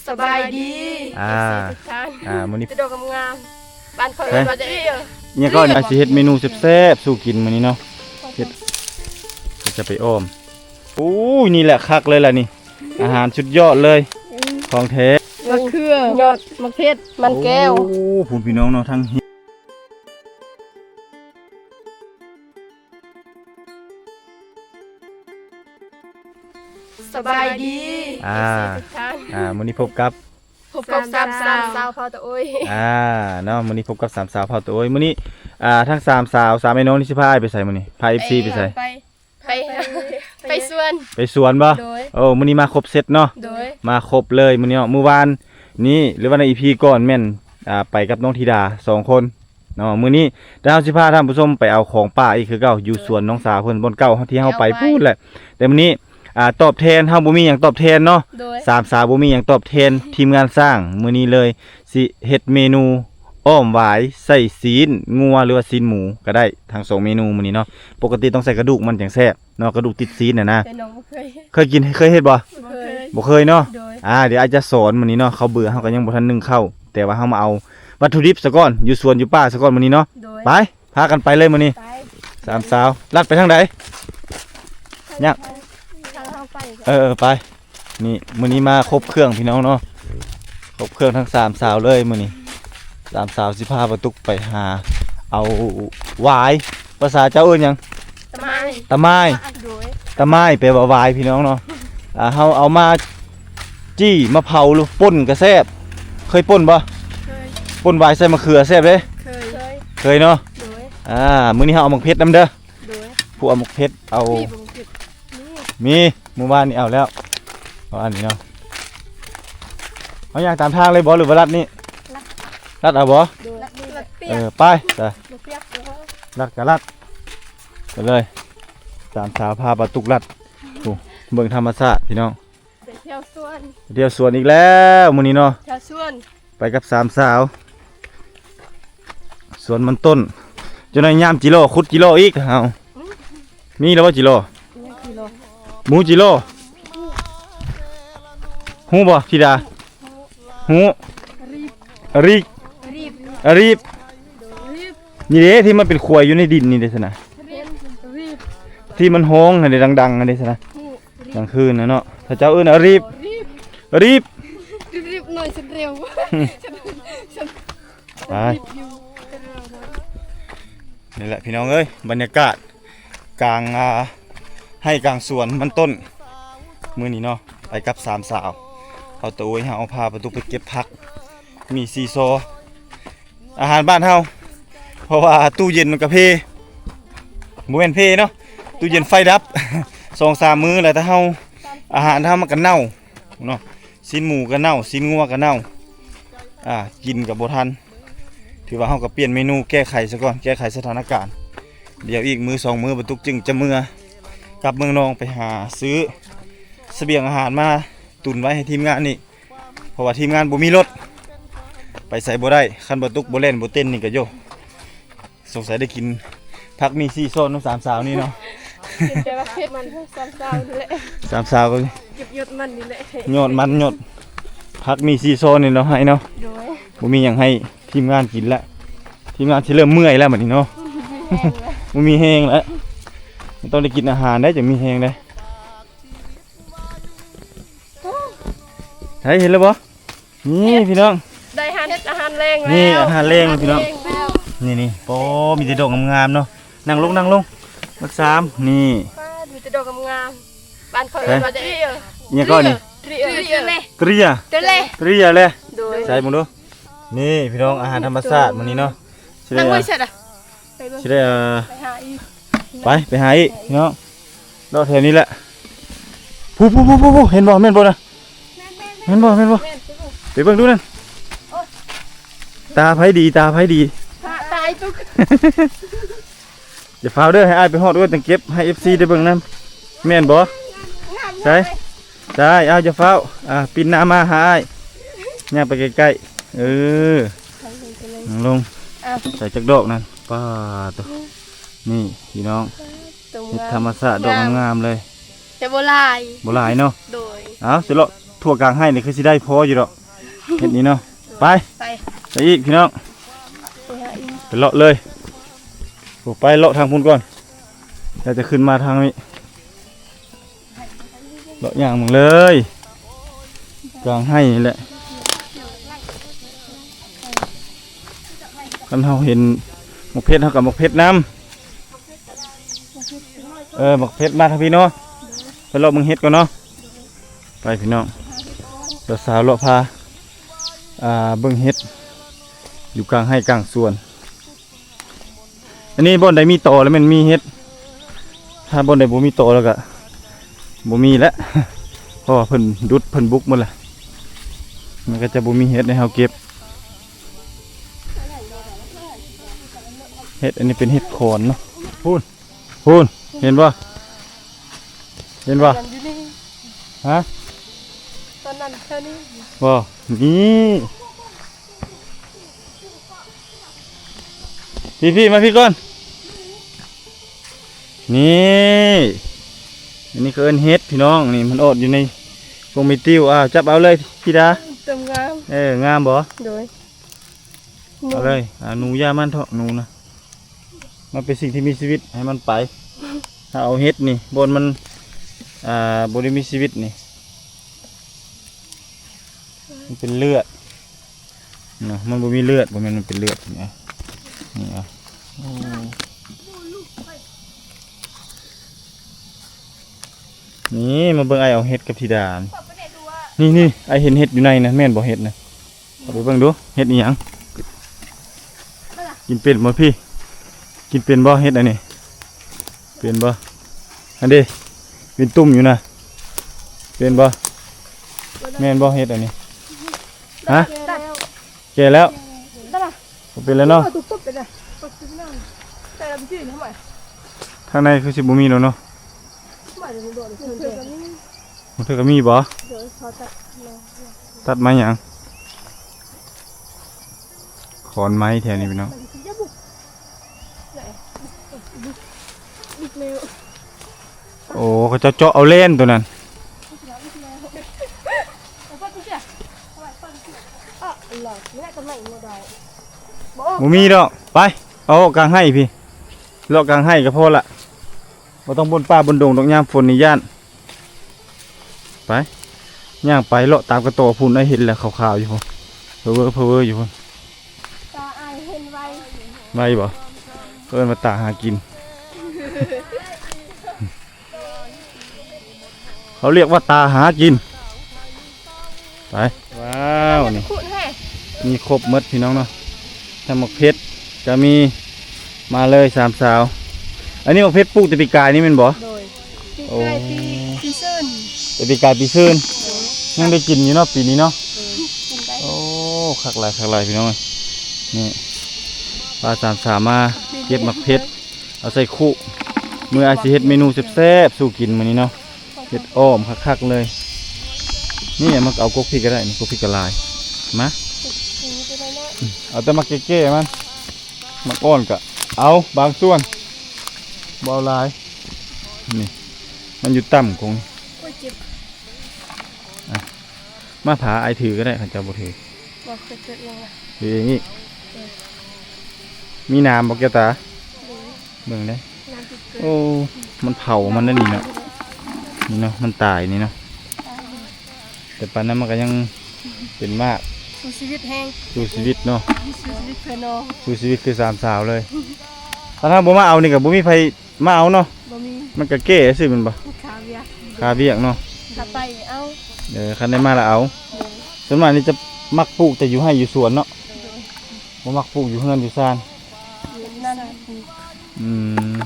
ສະບາຍດີ ອ່າ ເອັຟຊີ ທຸກທ່ານ ອ່າ ມື້ນີ້ ດອກງາມໆ ບ້ານຂ້ອຍ ເອີ ເອີ້ນວ່າດຽວ ອີ່ຫຍັງກໍ ອ່າ ຊິເຮັດເມນູແຊບໆສູ່ກິນມື້ນີ້ເນາະ ເຮັດ ເຮັດຈະໄປອ້ອມ ໂອ້ຍ ນີ້ແຫຼະຄັກເລີຍລະນີ້ ອາຫານສຸດຍອດເລີຍ ຂອງແທ້ ມະເຂືອ ຍອດ ໝາກເຜັດ ມັນແກ້ວ ໂອ້ ພຸ້ນພີ່ນ້ອງເນາະ ທັງ ສະບາຍດີ ອ່າ ເອັຟຊີ ທຸກທ່ານ ອ່າ ມື້ນີ້ພົບກັບ ພົບກັບສາມສາວ ສາມສາວເຜົ່າຕາໂອ້ຍ ອ່າ ເນາະ ມື້ນີ້ພົບກັບສາມສາວເຜົ່າຕາໂອ້ຍ ມື້ນີ້ ອ່າ ທັງສາມສາວ ສາມອ້າຍນ້ອງນີ້ຊິພາອ້າຍໄປໃສມື້ນີ້ ພາເອັຟຊີໄປໃສ ໄປ ໄປ ໄປສວນ ໄປສວນບໍ່ ໂດຍ ໂອ້ ມື້ນີ້ມາຄົບເຊັດເນາະ ໂດຍ ມາຄົບເລີຍມື້ນີ້ເນາະ ມື້ວານນີ້ ຫຼືວ່າໃນອີພີກ່ອນແມ່ນ ອ່າ ໄປກັບນ້ອງທິດາສອງຄົນ ເນາະ ມື້ນີ້ທາງເຮົາຊິພາທ່ານຜູ້ຊົມໄປເອົາຂອງປ່າອີກຄືເກົ່າ ຢູ່ສວນນ້ອງສາວເພິ່ນ ບ່ອນເກົ່າທີ່ເຮົາໄປ ໄປເອົາໄວ້ ພຸ້ນແຫຼະ ແຕ່ມື້ນີ້ ອ່າ ຕອບແທນ ເຮົາບໍ່ມີຫຍັງຕອບແທນເນາະ ໂດຍ ສາມສາວບໍ່ມີຫຍັງຕອບແທນ ທີມງານສ້າງມື້ນີ້ເລີຍ ຊິເຮັດເມນູອ້ອມຫວາຍ ໃສ່ຊີ້ນງົວ ຫຼືວ່າຊີ້ນໝູກໍໄດ້ ທັງສອງເມນູມື້ນີ້ເນາະ ປົກກະຕິຕ້ອງໃສ່ກະດູກມັນຈັ່ງແຊບເນາະ ກະດູກຕິດຊີ້ນນະນະ ແຕ່ນ້ອງບໍ່ເຄີຍ ເຄີຍກິນ ເຄີຍເຮັດບໍ່? ບໍ່ເຄີຍ ບໍ່ເຄີຍເນາະ ໂດຍ ອ່າ ດຽວອ້າຍຈະສອນມື້ນີ້ເນາະ ເຂົ້າເບືອເຮົາກໍຍັງບໍ່ທັນໜຶ້ງເຂົ້າ ແຕ່ວ່າເຮົາມາເອົາ ວັດຖຸດິບສາກ່ອນ ຢູ່ສວນຢູ່ປ່າສາກ່ອນມື້ນີ້ເນາະ ໂດຍ ໄປ ພາກັນໄປເລີຍມື້ນີ້ ໄປ ສາມສາວ ລັດໄປທາງໃດ? ຍາກ ທາງເຮົາໄປ ເອີ ເອີ ໄປ ນີ້ ມື້ນີ້ມາຄົບເຄື່ອງພີ່ນ້ອງເນາະ ຄົບເຄື່ອງທັງສາມສາວເລີຍມື້ນີ້ ສາມສາວຊິພາປາຕຸກໄປຫາເອົາຫວາຍ ພາສາເຈົ້າເອີ້ນຫຍັງ? ຕາໝ່າຍ ຕາໝ່າຍ ໂດຍ ຕາໝ່າຍແປວ່າຫວາຍພີ່ນ້ອງເນາະ ອ່າ ເຮົາເອົາມາ ຈີ່ມາເຜົາ ຫຼືປົ່ນກໍແຊບ ເຄີຍປົ່ນບໍ່? ເຄີຍ ປົ່ນຫວາຍໃສ່ມະເຂືອແຊບເດ້ ເຄີຍ ເຄີຍເນາະ ໂດຍ ອ່າ ມື້ນີ້ເຮົາເອົາໝາກເຜັດນຳເດີ ໂດຍ ຜູ້ເອົາໝາກເຜັດເອົາ ມີບໍ່ໝາກເຜັດ? ມີ ມື້ວານນີ້ເອົາແລ້ວ ເອົາອັນນີ້ເນາະ ເຮົາຍ່າງຕາມທາງເລີຍບໍ່ ຫຼືວ່າລັດນີ້? ລັດ ລັດເອົາບໍ່? ໂດຍ ລັດນີ້ແຫຼະ ເອີ ໄປ ໄປ ລັດກໍລັດ ໄປເລີຍ ສາມສາວພາປາຕຸກລັດ ໂອ້ ເບິ່ງທຳມະຊາດພີ່ນ້ອງ ໄປທ່ຽວສວນ ໄປທ່ຽວສວນອີກແລ້ວມື້ນີ້ເນາະ ທ່ຽວສວນ ໄປກັບສາມສາວ ສວນມັນຕົ້ນ ເຈົ້ານາຍຍາມຈີຫຼໍ ຂຸດຈີຫຼໍອີກເຮົາ ມີແລ້ວບໍ່ຈີຫຼໍ? ຫູຈີຫຼໍ ຮູ້ບໍ່ທິດາ? ຮູ້ ອາຣີບ ອາຣີບ ອາຣີບ ນີ້ເດ້ ທີ່ມັນເປັນຂວາຍຢູ່ໃນດິນນີ້ເດ້ຊັ້ນນະ ທີ່ມັນຮ້ອງຫັ້ນເດ້ ດັງໆຫັ້ນເດ້ຊັ້ນນະ ກາງຄືນນະເນາະ ເຂົາເຈົ້າເອີ້ນອາຣີບ ອາຣີບ ອາຣີບ ອາຣີບ ໜ້ອຍສຸດເລັວ ໄປ ນີ້ແຫຼະພີ່ນ້ອງເອີຍ ບັນຍາກາດກາງ ອ່າ ໄຮ່ກາງສວນມັນຕົ້ນ ມື້ນີ້ເນາະ ໄປກັບສາມສາວ ເຮົາຕະໂອຍ ເຮົາພາປາຕຸກໄປເກັບຜັກ ມີຊີຊໍ ອາຫານບ້ານເຮົາ ເພາະວ່າຕູ້ເຢັນມັນກະເພ ບໍ່ແມ່ນເພເນາະ ຕູ້ເຢັນໄຟດັບ ສອງສາມມື້ແລ້ວ ແຕ່ເຮົາ ອາຫານເຮົາມັນກະເນົ່າເນາະ ຊີ້ນໝູກະເນົ່າ ຊີ້ນງົວກະເນົ່າ ອ່າ ກິນກະບໍ່ທັນ ຖືວ່າເຮົາກະປ່ຽນເມນູແກ້ໄຂຊະກ່ອນ ແກ້ໄຂສະຖານະການ ດຽວອີກມື້ສອງມື້ປາຕຸກຈຶ່ງຈະເມືອກັບເມືອງນອງ ໄປຫາຊື້ສະບຽງອາຫານມາຕຸນໄວ້ໃຫ້ທີມງານນີ້ ເພາະວ່າທີມງານບໍ່ມີລົດ ໄປໃສບໍ່ໄດ້ ຄັນປາຕຸກບໍ່ແລ່ນບໍ່ເຕັ້ນນີ້ກະໂຍ ສົງໄສໄດ້ກິນຜັກມີຊີຊໍນຳສາມສາວນີ້ເນາະ ກິນແຕ່ວ່າເຜັດມັນສາມສາວນີ້ແຫຼະ ສາມສາວກໍເກັບຍອດມັນນີ້ແຫຼະ ຍອດມັນຍອດຜັກມີຊີຊອນນີ້ເນາະ ໃຫ້ເນາະ ໂດຍ ບໍ່ມີຫຍັງໃຫ້ທີມງານກິນລະ ທີມງານຊິເລີ່ມເມື່ອຍແລ້ວບັດນີ້ເນາະ ບໍ່ມີແຮງແລ້ວ ບໍ່ມີແຮງແລ້ວ ມັນຕ້ອງໄດ້ກິນອາຫານໄດ໋ ຈັ່ງມີແຮງໄດ໋ ໃຫ້ເຫັນແລ້ວບໍ່? ນີ້ພີ່ນ້ອງ ໄດ້ອາຫານ ອາຫານແລງແລ້ວ ນີ້ອາຫານແລງພີ່ນ້ອງ ອາຫານແລງແລ້ວ ນີ້ໆ ໂອ້ ມີແຕ່ດອກງາມໆເນາະ ນັ່ງລົງ ນັ່ງລົງ ໝາກສາມ ນີ້ ປ້າ ມີແຕ່ດອກງາມໆ ບ້ານຂ້ອຍເອີ້ນວ່າເຕຣຍ ອີ່ຫຍັງກໍນີ້ ເຕຣຍ ເຕຣຍ ເຕຣຍແລ ໂດຍ ໃສ່ເບິ່ງດູ ນີ້ພີ່ນ້ອງ ອາຫານທຳມະຊາດມື້ນີ້ເນາະ ຊິໄດ້ ນັ່ງໄວ້ໃສລະ ຊິໄດ້ ເອີ ໄປຫາອີກ ໄປ ໄປຫາອີກພີ່ນ້ອງ ເລາະແຖວນີ້ແຫຼະ ຜູ້ໆໆໆ ເຫັນບໍ່ ແມ່ນບໍ່ນະ ແມ່ນໆໆ ແມ່ນບໍ່ ແມ່ນບໍ່ ແມ່ນ ໄປເບິ່ງ ໄປເບິ່ງດູນັ້ນ ໂອ້ຍ ຕາໃຜດີ ຕາໃຜດີ ຕາ ຕາອ້າຍຕຸກ ຢ່າຟ້າວເດີ ໃຫ້ອ້າຍໄປຮອດກ່ອນຈັ່ງເກັບ ໃຫ້ເອັຟຊີໄດ້ເບິ່ງນຳ ແມ່ນບໍ່ ງາມ ໃສ ເລີຍ ໃສ ອ້າວ ຢ່າຟ້າວ ອ່າ ປິ່ນໜ້າມາຫາອ້າຍ ຍ່າງໄປໃກ້ໆ ເອີ ນັ່ງລົງ ອ່ະ ໃສ່ຈັກດອກນັ້ນ ປ້າໂຕ ນີ້ພີ່ນ້ອງ ເຫັດທຳມະຊາດ ດອກງາມໆເລີຍ ແຕ່ບໍ່ຫຼາຍ ບໍ່ຫຼາຍເນາະ ໂດຍ ເອົາ ຊິເລາະ ທົ່ວກາງໄຮ່ນີ້ຄືຊິໄດ້ພໍຢູ່ດອກ ເຮັດນີ້ເນາະ. ໄປ ໄປ ໄປອີກພີ່ນ້ອງ ໄປຫາອີກ ໄປເລາະເລີຍ. ໂອ້ ໄປເລາະທາງພຸ້ນກ່ອນ ແລ້ວຈະຂຶ້ນມາທາງນີ້ ເລາະຍ່າງເບິ່ງເລີຍ ກາງໄຮ່ນີ້ແຫຼະ. ຄັນເຮົາເຫັນໝາກເພັດ ເຮົາກໍໝາກເພັດນຳ. ເອີ ໝາກເພັດມາທາງພີ້ເນາະ ໄປເລາະເບິ່ງເຫັດກ່ອນເນາະ. ໄປພີ່ນ້ອງ ສາວໆເລາະພາ ອ່າ ເບິ່ງເຫັດຢູ່ກາງໄຮ່ກາງສວນ. ອັນນີ້ບ່ອນໃດມີຕໍແລ້ວແມ່ນມີເຫັດ ຖ້າບ່ອນໃດບໍ່ມີຕໍແລ້ວກະບໍ່ມີແຫຼະ ເພາະວ່າເພິ່ນດຸດເພິ່ນບຸກໝົດແຫຼະ ມັນກໍຈະບໍ່ມີເຫັດໃຫ້ເຮົາເກັບ. ເຫັດອັນນີ້ເປັນເຫັດຂອນເນາະ ພຸ້ນ ພຸ້ນ ເຫັນບໍ່ ເຫັນບໍ່ ນັ້ນຢູ່ນີ້ ຮະ ຕອນນັ້ນແຖວນີ້ ບໍ່ ນີ້ ພີ່ໆ ມາພີ້ກ່ອນ ນີ້ ອັນນີ້ເຂົາເອີ້ນເຫັດພີ່ນ້ອງ ນີ້ມັນອອກຢູ່ໃນກົງມີຕິວ. ອ້າວ ຈັບເອົາເລີຍທິດາ ເຕັມງາມ ເອີ ງາມບໍ່ ໂດຍ ເອົາເລີຍ ອ່າ ໜູຢ່າມັນເຖາະ ໜູນະ ມັນເປັນສິ່ງທີ່ມີຊີວິດ ໃຫ້ມັນໄປ. ຖ້າເອົາເຫັດນີ້ ບ່ອນມັນ ອ່າ ບໍ່ໄດ້ມີຊີວິດນີ້ ມັນເປັນເລືອດເນາະ ມັນບໍ່ມີເລືອດ ບໍ່ແມ່ນມັນເປັນເລືອດ ນີ້ ນີ້ ນີ້ ມາເບິ່ງອ້າຍເອົາເຫັດກັບທິດາ ນີ້ ນີ້ ອ້າຍເຫັນເຫັດຢູ່ໃນນະ ແມ່ນບໍ່ເຫັດນະ? ເອົາໄປເບິ່ງດູ ເຫັດອີ່ຫຍັງ? ກິນເປັນບໍ່ພີ່? ກິນເປັນບໍ່ເຫັດອັນນີ້? ເປັນບໍ່? ອັນເດ ເປັນຕຸ່ມຢູ່ນະ ເປັນບໍ່? ແມ່ນບໍ່ເຫັດອັນນີ້? ຮະ? ແກ່ແລ້ວ ບໍ່ເປັນແລ້ວເນາະ. ທາງໃນຄືຊິບໍ່ມີແລ້ວເນາະ. ບາງເທື່ອກໍມີບໍ່? ຕັດໄມ້ຫຍັງ? ຂອນໄມ້ແຖວນີ້ພີ່ນ້ອງ. ໂອ້ ເຂົາເຈົ້າເຈາະເອົາແລ່ນໂຕນັ້ນ. ບໍ່ມີດອກ. ໄປ ເອົາອອກກາງໄຮ່ພີ້. ເລາະກາງໄຮ່ກໍພໍລະ. ບໍ່ຕ້ອງບົນປ່າບົນດົງດອກ ຍາມຝົນນີ້ຢ້ານ. ໄປ ຍ່າງໄປເລາະຕາມກະຕໍພຸ້ນ ໄດ້ເຫັນແລ້ວຂາວໆຢູ່ພຸ້ນ ເພີເວີ ເພີເວີຢູ່ພຸ້ນ. ຕາອ້າຍເຫັນໄວ ໄວບໍ່? ເອີ້ນວ່າຕາຫາກິນ ເຂົາລຽກວ່າຕາຫາກິນ. ໄປ ວ້າວ ນີ້ ມີຄົບໝົດພີ່ນ້ອງເນາະ. ທັງໝາກເພັດກໍມີ ມາເລີຍສາມສາວ. ອັນນີ້ໝາກເພັດປູກແຕ່ປີກາຍນີ້ແມ່ນບໍ່? ໂດຍ ປີກາຍ ໂອ້ ປີ ປີຊືນ ແຕ່ປີກາຍປີຊືນ. ໂດຍ ຍັງໄດ້ກິນຢູ່ເນາະປີນີ້ເນາະ. ໂດຍ ກິນໄດ້. ໂອ້ ຄັກຫຼາຍ ຄັກຫຼາຍພີ່ນ້ອງເອີຍ. ນີ້ ພາສາມສາວມາເກັບໝາກເພັດ ເອົາໃສ່ຄຸ ມື້ອາດຊິເຮັດເມນູແຊບໆສູ່ກິນມື້ນີ້ເນາະ. ເຮັດອ້ອມຄັກໆເລີຍ. ນີ້ມາເອົາກົກພີ້ກໍໄດ້ ກົກພີ້ກໍຫຼາຍ. ມາ ເອົາແຕ່ໝາກແກ່ໆມັນ ໝາກອ່ອນກໍເອົາບາງສ່ວນ ບໍ່ເອົາຫຼາຍ. ນີ້ ມັນຢູ່ຕ່ຳກົງ. ໂອ້ຍ ເຈັບ. ອ່ະ ມາພາອ້າຍຖືກໍໄດ້ ຄັນເຈົ້າບໍ່ຖື. ບໍ່ ເຮັດເອງລະ ເຮັດເອງອີກ. ເອີ ມີນ້ຳບໍ່ແກ້ວຕາ? ໂດຍ ເບິ່ງເດ້. ໂອ້ ມັນເຜົາມັນໄດ້ນີ້ເນາະ. ນີ້ເນາະ ມັນຕາຍນີ້ເນາະ. ແຕ່ປານນັ້ນມັນກໍຍັງເປັນໝາກ. ສູ້ຊີວິດແຮງ ສູ້ຊີວິດເນາະ. ສູ້ຊີວິດເພື່ອນ້ອງ ສູ້ຊີວິດຄືສາມສາວເລີຍ. ຖ້າເຮົາບໍ່ມາເອົານີ້ກໍບໍ່ມີໃຜມາເອົາເນາະ. ບໍ່ມີ ມັນກໍແກ່ຊື່ແມ່ນບໍ່? ຄາວຽກ ຄາວຽກເນາະ. ຖ້າໄປເອົາ ເອີ ຄັນໄດ້ມາລະເອົາ. ໂດຍ ສ່ວນມາກນີ້ຈະມັກປູກແຕ່ຢູ່ໄຮ່ຢູ່ສວນເນາະ. ໂດຍ ບໍ່ມັກປູກຢູ່ເຮືອນຢູ່ຊານ. ອືມ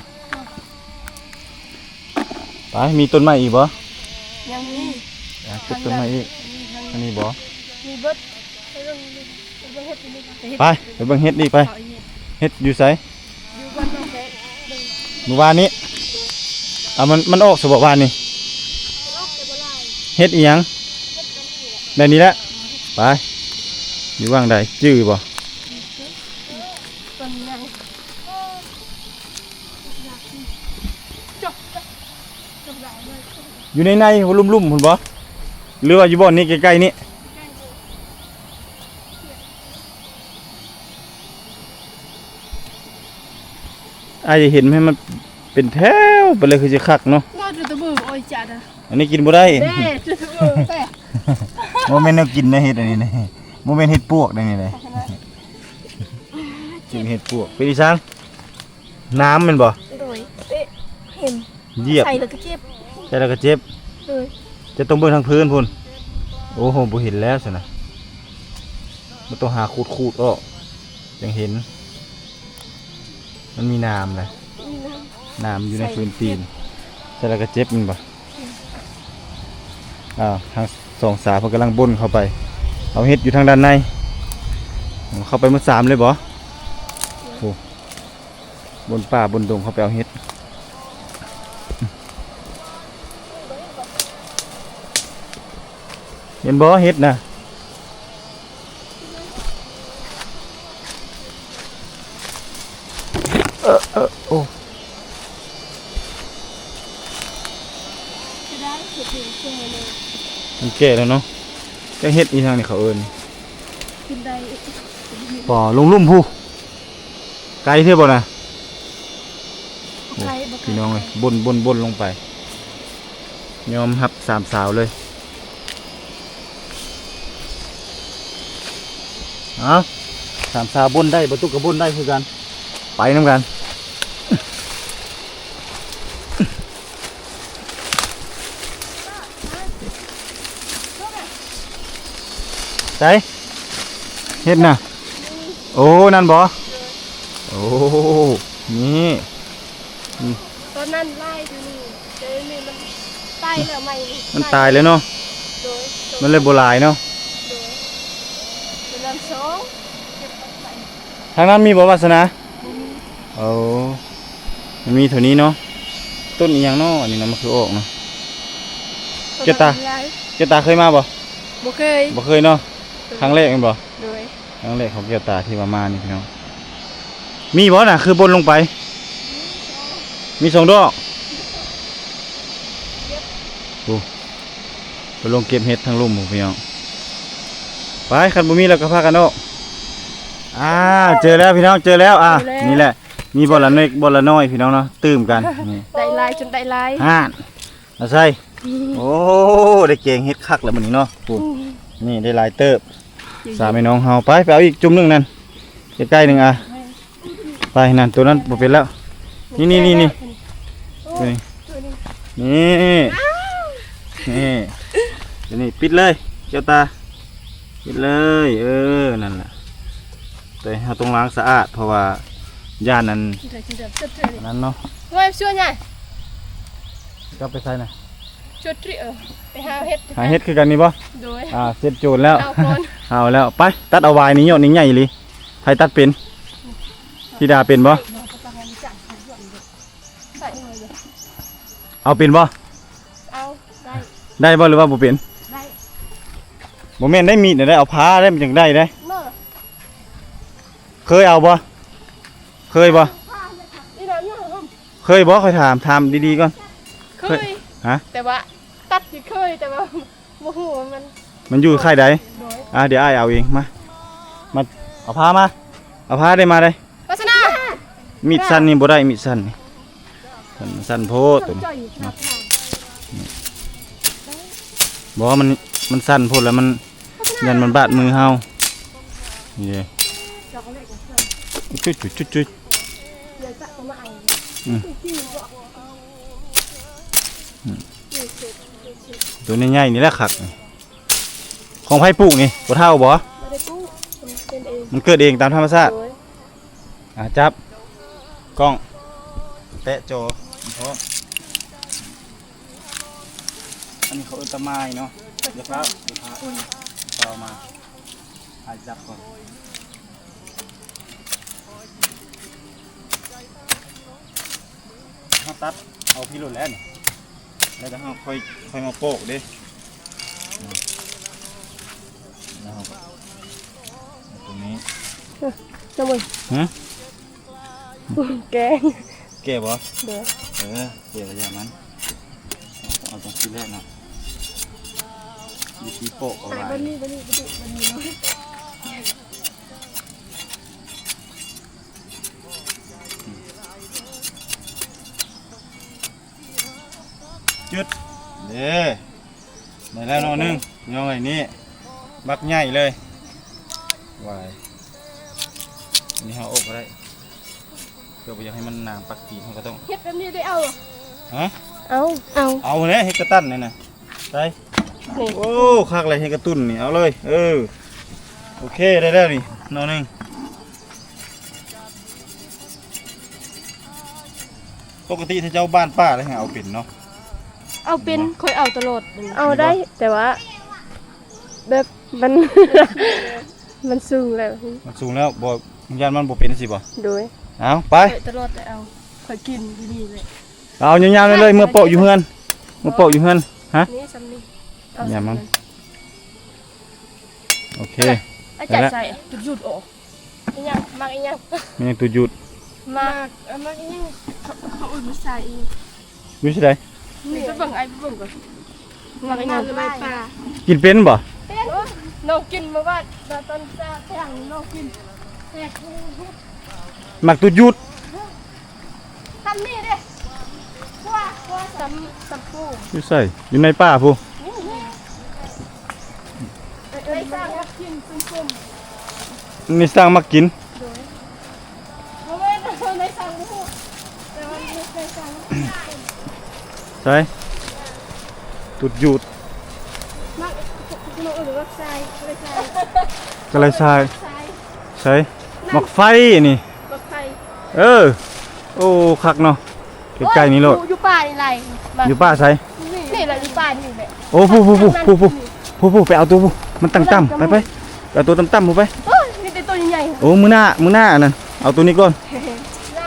ໄປ ມີຕົ້ນໄມ້ອີກບໍ່? ຍັງມີ. ອ່າ ເກັບຕົ້ນໄມ້ອີກ. ອັນນີ້ບໍ່? ມີເບິດ. ໄປ ໄປເບິ່ງເຫັດອີກ ໄປ. ເຫັດຢູ່ໃສ? ຢູ່ບ້ານນ້ອງແຊະ ມື້ວານນີ້. ເອົາ ມັນ ມັນອອກຊະບໍ່ວານນີ້? ເຫັດອີ່ຫຍັງ? ແບບນີ້ແຫຼະ. ໄປ ຢູ່ຫວ່າງໃດ? ຈື່ບໍ່? ຢູ່ໃນໃນລຸ່ມໆພຸ້ນບໍ່? ຫຼືວ່າຢູ່ບ່ອນນີ້ໃກ້ໆນີ້? ອ້າຍຈະເຫັນໃຫ້ມັນເປັນແຖວໄປເລີຍ ຄືຊິຄັກເນາະ. ໂອ້ຍ ຈະດາ ອັນນີ້ກິນບໍ່ໄດ້. ເດ້ ໂມເມນແນວກິນນະ ເຫັດອັນນີ້ນະ ໂມເມນເຫັດປວກໄດ໋ນີ້ນະ ກິນເຫັດປວກ. ເປັນອີ່ສັງ ນ້ຳແມ່ນບໍ່? ໂດຍ ເອະ ເຫັນ ຢຽບ ໃສ່ແລ້ວກໍເຈັບ ໃສ່ແລ້ວກໍເຈັບ. ໂດຍ ຈະຕ້ອງເບິ່ງທາງພື້ນພຸ້ນ. ໂອ້ໂຫ ບໍ່ເຫັນແລ້ວຊັ້ນນະ ມັນຕ້ອງຫາຂູດໆອອກຈັ່ງເຫັນ. ມັນມີນ້ຳນະ ມີນ້ຳ ນ້ຳຢູ່ໃນພື້ນຕີນ ໃສ່ແລ້ວກໍເຈັບແມ່ນບໍ່? ອືມ ອ້າວ ທາງສອງສາວເພິ່ນກຳລັງບົ່ນເຂົ້າໄປເອົາເຫັດຢູ່ທາງດ້ານໃນ. ເຂົ້າໄປໝົດສາມເລີຍບໍ່? ໂອ້ ບົນປ່າບົນດົງເຂົ້າໄປເອົາເຫັດ. ເຫັນບໍ່ເຫັດນະ? ເອີ ເອີ ໂອ້ ມັນແກ່ແລ້ວເນາະ. ຈັກເຫັດອີ່ຫຍັງນີ້ເຂົາເອີ້ນ? ກິນໄດ້ ປໍ ລົງລຸ່ມພຸ້ນ. ໄກເທື່ອບໍ່ນະ? ບໍ່ໄກ ໂອ້ ບໍ່ໄກ ພີ່ນ້ອງເອີຍ ບົນ ບົນ ບົນລົງໄປ ຍອມຮັບສາມສາວເລີຍ. ເອົາ ສາມສາວບົນໄດ້ ບໍ່ຕຸກກໍບົນໄດ້ຄືກັນ ໄປນຳກັນ. ໃສ ເຫັດນະ? ໂອ້ ນັ້ນບໍ່? ໂອ້ ນີ້ ອືມ ຕອນນັ້ນຫຼາຍຢູ່ນີ້ ແຕ່ນີ້ມັນຕາຍແລ້ວໃໝ່ນີ້ ມັນຕາຍແລ້ວເນາະ. ໂດຍ ມັນເລີຍບໍ່ຫຼາຍເນາະ. ໂດຍ ເປັນລຳສອງ ເກັບໄປ ທາງນັ້ນມີບໍ່ວາສະໜາ? ບໍ່ມີ. ໂອ້ ມັນມີເທົ່ານີ້ເນາະ. ຕົ້ນອີ່ຫຍັງເນາະອັນນີ້ເນາະ ມັນຄືອອກເນາະ? ແກ້ວຕາ ແກ້ວຕາເຄີຍມາບໍ່? ບໍ່ເຄີຍ ບໍ່ເຄີຍເນາະ. ໂດຍ ຄັ້ງແລກແມ່ນບໍ່? ໂດຍ ຄັ້ງແລກຂອງແກ້ວຕາທີ່ວ່າມານີ້ພີ່ນ້ອງ. ມີບໍ່ນະ ຄືບົນລົງໄປ? ມີສອງດອກ. ໂອ້ ໄປລົງເກັບເຫັດທາງລຸ່ມພຸ້ນພີ່ນ້ອງ. ໄປ ຄັນບໍ່ມີແລ້ວກໍພາກັນອອກ. ອ່າ ເຈີແລ້ວພີ່ນ້ອງ ເຈີແລ້ວ. ອ່າ ເຈີແລ້ວ ນີ້ແຫຼະ ມີບ່ອນລະເລັກບ່ອນລະນ້ອຍພີ່ນ້ອງເນາະ ຕື່ມກັນ. ນີ້ ໄດ້ຫຼາຍຈົນໄດ້ຫຼາຍ ຫັ້ນ ອາໄສ. ໂອ້ ໄດ້ແກງເຫັດຄັກແລ້ວມື້ນີ້ເນາະ. ໂອ້ ນີ້ໄດ້ຫຼາຍເຕີບ ສາມພີ່ນ້ອງເຮົາ. ໄປ ໄປເອົາອີກຈຸ່ມໜຶ່ງນັ້ນ ໃກ້ໆໜຶ່ງ. ອ່ະ ໄປນັ້ນ ໂຕນັ້ນບໍ່ເປັນແລ້ວ. ນີ້ ນີ້ ນີ້ ນີ້ ໂອ້ ນີ້ ນີ້ ໂຕນີ້ ປິດເລີຍແກ້ວຕາ ປິດເລີຍ. ເອີ ນັ້ນແຫຼະ ແຕ່ເຮົາຕ້ອງລ້າງສະອາດ ເພາະວ່າຢ້ານອັນ ອັນນັ້ນເນາະ. ເຈົ້າໄປໃສນະ? ໄປຫາເຫັດ ຫາເຫັດຄືກັນນີ້ບໍ່? ໂດຍ ອ່າ ເສັດໂຈນແລ້ວ ເອົາແລ້ວ. ໄປ ຕັດເອົາວາຍນີ້ ຍອດນີ້ໃຫຍ່ອີ່ຫຼີ. ໃຜຕັດເປັນ? ທິດາເປັນບໍ່? ເອົາເປັນບໍ່? ເອົາ ໄດ້ ໄດ້ບໍ່ ຫຼືວ່າບໍ່ເປັນ? ໄດ້ ບໍ່ແມ່ນໄດ້ມີດນະ ໄດ້ເອົາພ້າໄດ້ ມັນຈັ່ງໄດ້ເດ້. ເຄີຍເອົາບໍ່? ເຄີຍບໍ່? ເຄີຍບໍ່? ຂ້ອຍຖາມ ຖາມດີໆກ່ອນ. ເຄີຍ ຮະ? ແຕ່ວ່າຕັດນີ້ເຄີຍ ແຕ່ວ່າ ບໍ່ຮູ້ວ່າມັນ ມັນຢູ່ຄ້າຍໃດ. ໂດຍ ອ່າ ດຽວອ້າຍເອົາເອງ. ມາ ມາ ເອົາພ້າມາ ເອົາພ້າໄດ້ມາໄດ້. ວາສະໜາ ມີດສັ້ນນີ້ບໍ່ໄດ້ ມີດສັ້ນນີ້ ມັນສັ້ນໂພດໂຕນີ້. ບໍ່ ມັນ ມັນສັ້ນໂພດແລ້ວ ມັນ ຢ້ານມັນບາດມືເຮົາ. ນີ້ເດ້ ຈຸດໆໆໆ ອືມ ອືມ ໂຕໃຫຍ່ໆນີ້ແຫຼະຄັກ. ຂອງໃຜປູກນີ້? ພໍ່ເຖົ້າບໍ່? ບໍ່ໄດ້ປູກ ມັນເປັນເອງ ມັນເກີດເອງຕາມທຳມະຊາດ. ໂດຍ ອ່າ ຈັບກ້ອງ ແຕະຈໍ ນີ້ພ້ອມ. ອັນນີ້ເຂົາເອີ້ນຕາໝ່າຍເນາະ. ຢ່າຟ້າວ ຢ່າຟ້າວ ຟ້າວມາ ໃຫ້ຈັບກ່ອນ. ເຮົາຕັດເອົາພີ້ໂລດແລ້ວນີ້ ແລ້ວເຮົາຄ່ອຍ ຄ່ອຍມາໂປະເດ້. ແລ້ວເຮົາກໍເອົາຕົງນີ້ ເອີ ນຳເບິ່ງ ຮະ? ແກງ ແກ່ບໍ່? ໂດຍ ເອີ ແກ່ແລ້ວຢ່າມັນ ເອົາ ເອົາຕົງຊີ້ແຫຼະເນາະ. ຂີ້ໂປະກໍຫຼາຍ ບັດນີ້ ບັດນີ້ ບັດນີ້ ບັດນີ້ເນາະ ຈຶດ ເດ້ ໄດ້ແລ້ວໜໍ່ໜຶ່ງ ພີ່ນ້ອງເອີຍ ນີ້ ບັກໃຫຍ່ເລີຍ ຫວາຍ ອັນນີ້ເຮົາເອົາອອກກໍໄດ້ ເພື່ອບໍ່ຢາກໃຫ້ມັນໜາມປາກຕີນ ເຮົາກໍຕ້ອງ ເຮັດແບບນີ້ໄດ້ເອົາ ຮະ ເອົາ ເອົາ ເອົາແຫຼະ ເຮັດກະຕັນນີ້ນະ ໄປ ນີ້ ໂອ້ ຄັກເລີຍ ເຮັດກະຕຸ້ນນີ້ ເອົາເລີຍ ເອີ ໂອເຄ ໄດ້ແລ້ວນີ້ ໜໍ່ໜຶ່ງ ປົກກະຕິຖ້າເຈົ້າບ້ານປ່າແລ້ວເອົາເປັນເນາະ ເອົາເປັນ ເນາະ ຂ້ອຍເອົາຕະຫຼອດ ເອົາໄດ້ ແຕ່ວ່າ ແບບ ມັນ ມັນສູງແລ້ວ ມັນສູງແລ້ວ ບໍ່ ຢ້ານມັນບໍ່ເປັນຊີ້ບໍ່ ໂດຍ ເອົາ ໄປ ຂ້ອຍຕະຫຼອດແລ້ວ ເອົາ ຂ້ອຍກິນຢູ່ນີ້ແຫຼະ ເອົາຍາວໆເລີຍ ເມືອເປາະຢູ່ເຮືອນ ເມືອເປາະຢູ່ເຮືອນ ຮະ ນີ້ສ່ຳນີ້ ເອົາ ຍາມມັນ ໂອເຄ ອາຈານໃສ່ຈຸດຢຸດອອກ ອີຫຍັງ ໝາກອີຫຍັງ ແມ່ນຕູດຢຸດ ໝາກ ໝາກ ເອີ ໝາກອີຫຍັງ ເຂົາ ເຂົາເອີ້ນພາສາອີ່ຫຍັງ ຢູ່ໃສໃດ ນີ້ໄປເບິ່ງ ໄອ້ໄປເບິ່ງກ່ອນ ໝາກອີຫຍັງ ໝາກລາຍປາ ກິນເປັນບໍ່ ເປັນ ນ້ອງກິນມື້ວານ ຕອນເຊົ້າ ແຕ່ງນ້ອງກິນ ແຊບ ໝາກຕູດຢຸດ ສ່ຳນີ້ເດ້ ກວ່າ ກວ່າສ່ຳ ສ່ຳປູ ຢູ່ໃສ ຢູ່ໃນປ່າພຸ້ນ ນີ້ ນີ້ ໃນຊ່າງມັກກິນ ເປັນກົມ ໃນຊ່າງມັກກິນ ໂດຍ ບໍ່ແມ່ນ ໃນຊ່າງບໍ່ຮູ້ ແຕ່ວ່າໃນຊ່າງ ໃສ ຕູດຢຸດ ມັກ ນ້ອງເອີ້ນວ່າຊາຍ ກະໄລຊາຍ ກະໄລຊາຍ ຊາຍ ໃສ ໝາກໄຟນີ້ ໝາກໄຟ ເອີ ໂອ້ ຄັກເນາະ ໃກ້ໆນີ້ໂລດ ໂອ້ຍ ຢູ່ ຢູ່ປ່ານີ້ຫຼາຍ ຢູ່ປ່າໃສ ນີ້ແຫຼະ ຢູ່ປ່ານີ້ແຫຼະ ໂອ້ ຜູ້ ຜູ້ ຜູ້ ຜູ້ ຜູ້ ຜູ້ ຜູ້ ໄປເອົາຕົວຜູ້ ມັນຕ່ຳໆ ໄປ ໄປ ໄປເອົາຕົວຕ່ຳໆ ຜູ້ ໄປ ໂອ້ຍ ມີແຕ່ຕົວໃຫຍ່ໆ ໂອ້ ມື້ໜ້າ ມື້ໜ້າອັນນັ້ນ ເອົາຕົວນີ້ກ່ອນ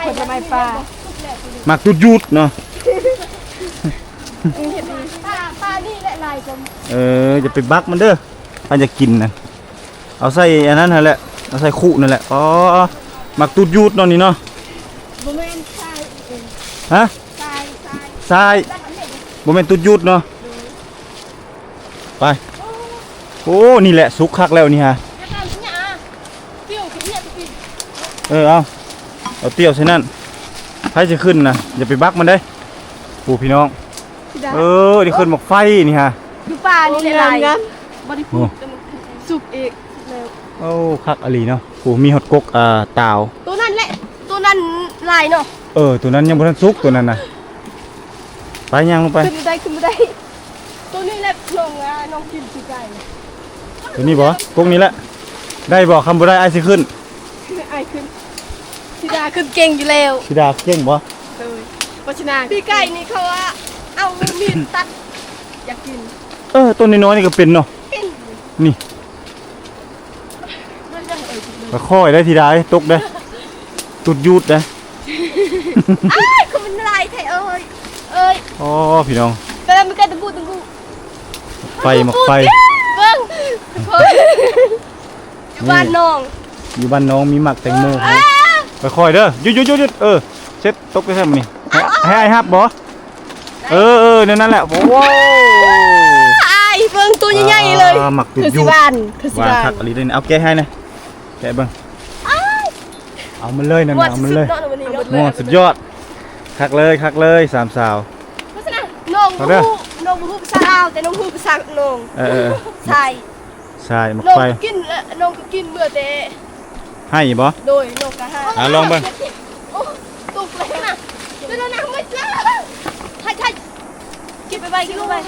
ຜົນໄມ້ປ່າ ໝາກຕູດຢຸດເນາະ ປາ ປານີ້ແຫຼະຫຼາຍກວ່າ ເອີ ຢ່າໄປບັກມັນເດີ ຖ້າຢາກກິນນະ ເອົາໃສ່ອັນນັ້ນຫັ້ນແຫຼະ ເອົາໃສ່ຄຸນັ້ນແຫຼະ ອໍ ໝາກຕູດຢຸດເນາະນີ້ເນາະ ບໍ່ແມ່ນຊາຍ ຮະ ຊາຍ ຊາຍ ຊາຍ ບໍ່ແມ່ນຕູດຢຸດເນາະ ໂດຍ ໄປ ໂອ້ ນີ້ແຫຼະສຸກຄັກແລ້ວນີ້ຫາ ເອີ ເອົາ ເອົາຕຽວໃສ່ນັ້ນ ໃຜຊິຂຶ້ນນະ ຢ່າໄປບັກມັນເດ້ ຜູ້ພີ່ນ້ອງ ເອີ ໄດ້ຂຶ້ນໝາກໄຟນີ້ຫາ ຢູ່ປ່ານີ້ແຫຼະຫຼາຍ ງາມໆ ບໍ່ໄດ້ປູກ ໂອ້ ແຕ່ມັນສຸກເອງ ສຸກແລ້ວ ໂອ້ ຄັກອີ່ຫຼີເນາະ ໂອ້ ມີຮອດກົກ ອ່າ ຕາວ ໂຕນັ້ນແຫຼະ ໂຕນັ້ນຫຼາຍເນາະ ເອີ ໂຕນັ້ນຍັງບໍ່ທັນສຸກ ໂຕນັ້ນນະ ໄປຍ່າງລົງໄປ ຂຶ້ນບໍ່ໄດ້ ຂຶ້ນບໍ່ໄດ້ ໂຕນີ້ແຫຼະນ້ອງ ນ້ອງກິນປີກາຍ ໂຕນີ້ບໍ່ ກົກນີ້ແຫຼະ ໄດ້ບໍ່ ຄັນບໍ່ໄດ້ອ້າຍຊິຂຶ້ນ ອ້າຍຂຶ້ນ ທິດາຂຶ້ນເກັ່ງຢູ່ແລ້ວ ທິດາເກັ່ງບໍ່ ໂດຍ ເພາະສະນັ້ນ ປີກາຍນີ້ເຂົາວ່າເອົາມີດຕັດ ຢາກກິນ ເອີ ໂຕນ້ອຍໆນີ້ກໍເປັນເນາະ ເປັນ ນີ້ ຄ່ອຍໆໄດ້ທີດາເອີຍ ຕົກເດ້ ຕຸດຢຸດເດ້ ອ້າຍ ຄືມັນຫຼາຍແທ້ເອີຍ ເອີຍ ອໍ ພີ່ນ້ອງ ໄປແລ້ວ ມັນກະຕະບຸຕະບຸ ໄຟ ໝາກໄຟ ເບິ່ງ ຢູ່ບ້ານນ້ອງ ຢູ່ບ້ານນ້ອງມີໝາກແຕງໂມ ຄ່ອຍໆເດີ ຢຸດໆໆ ເອີ ເຊັດ ຕົກແທ້ໆມື້ນີ້ ໃຫ້ ໃຫ້ອ້າຍຮັບບໍ່? ເອີໆ ແນວນັ້ນແຫຼະ ໂອ້ ອ້າຍ ເບິ່ງໂຕໃຫຍ່ໆເລີຍ ໝາກຕຸດຢູ່ ຄືຊິຫວານ ຄືຊິຫວານ ຫວານຄັກອີ່ຫຼີເດ້ ເອົາແກະໃຫ້ແດ່ ແກະເບິ່ງ ອ້າຍ ເອົາມາເລີຍນັ້ນ ເອົາມາເລີຍ ໝົດສຸດຍອດ ຄັກເລີຍ ຄັກເລີຍ ສາມສາວ ນ້ອງບໍ່ຮູ້ ນ້ອງບໍ່ຮູ້ພາສາລາວ ແຕ່ນ້ອງຮູ້ພາສານ້ອງ ເອີໆ ຊາຍ ຊາຍ ໝາກໄຟ ນ້ອງກໍກິນ ນ້ອງກໍກິນເມື່ອແຕ່ ໃຫ້ບໍ່? ໂດຍ ນ້ອງກໍໃຫ້ ອ່າ ລອງເບິ່ງ ໂອ້ ຕົກແລ້ວນະ ເດີນະ ໝົດແລ້ວ ໃຫ້ ໃຫ້ ເກັບໄປໄວ້ ເກັບໄປໄວ້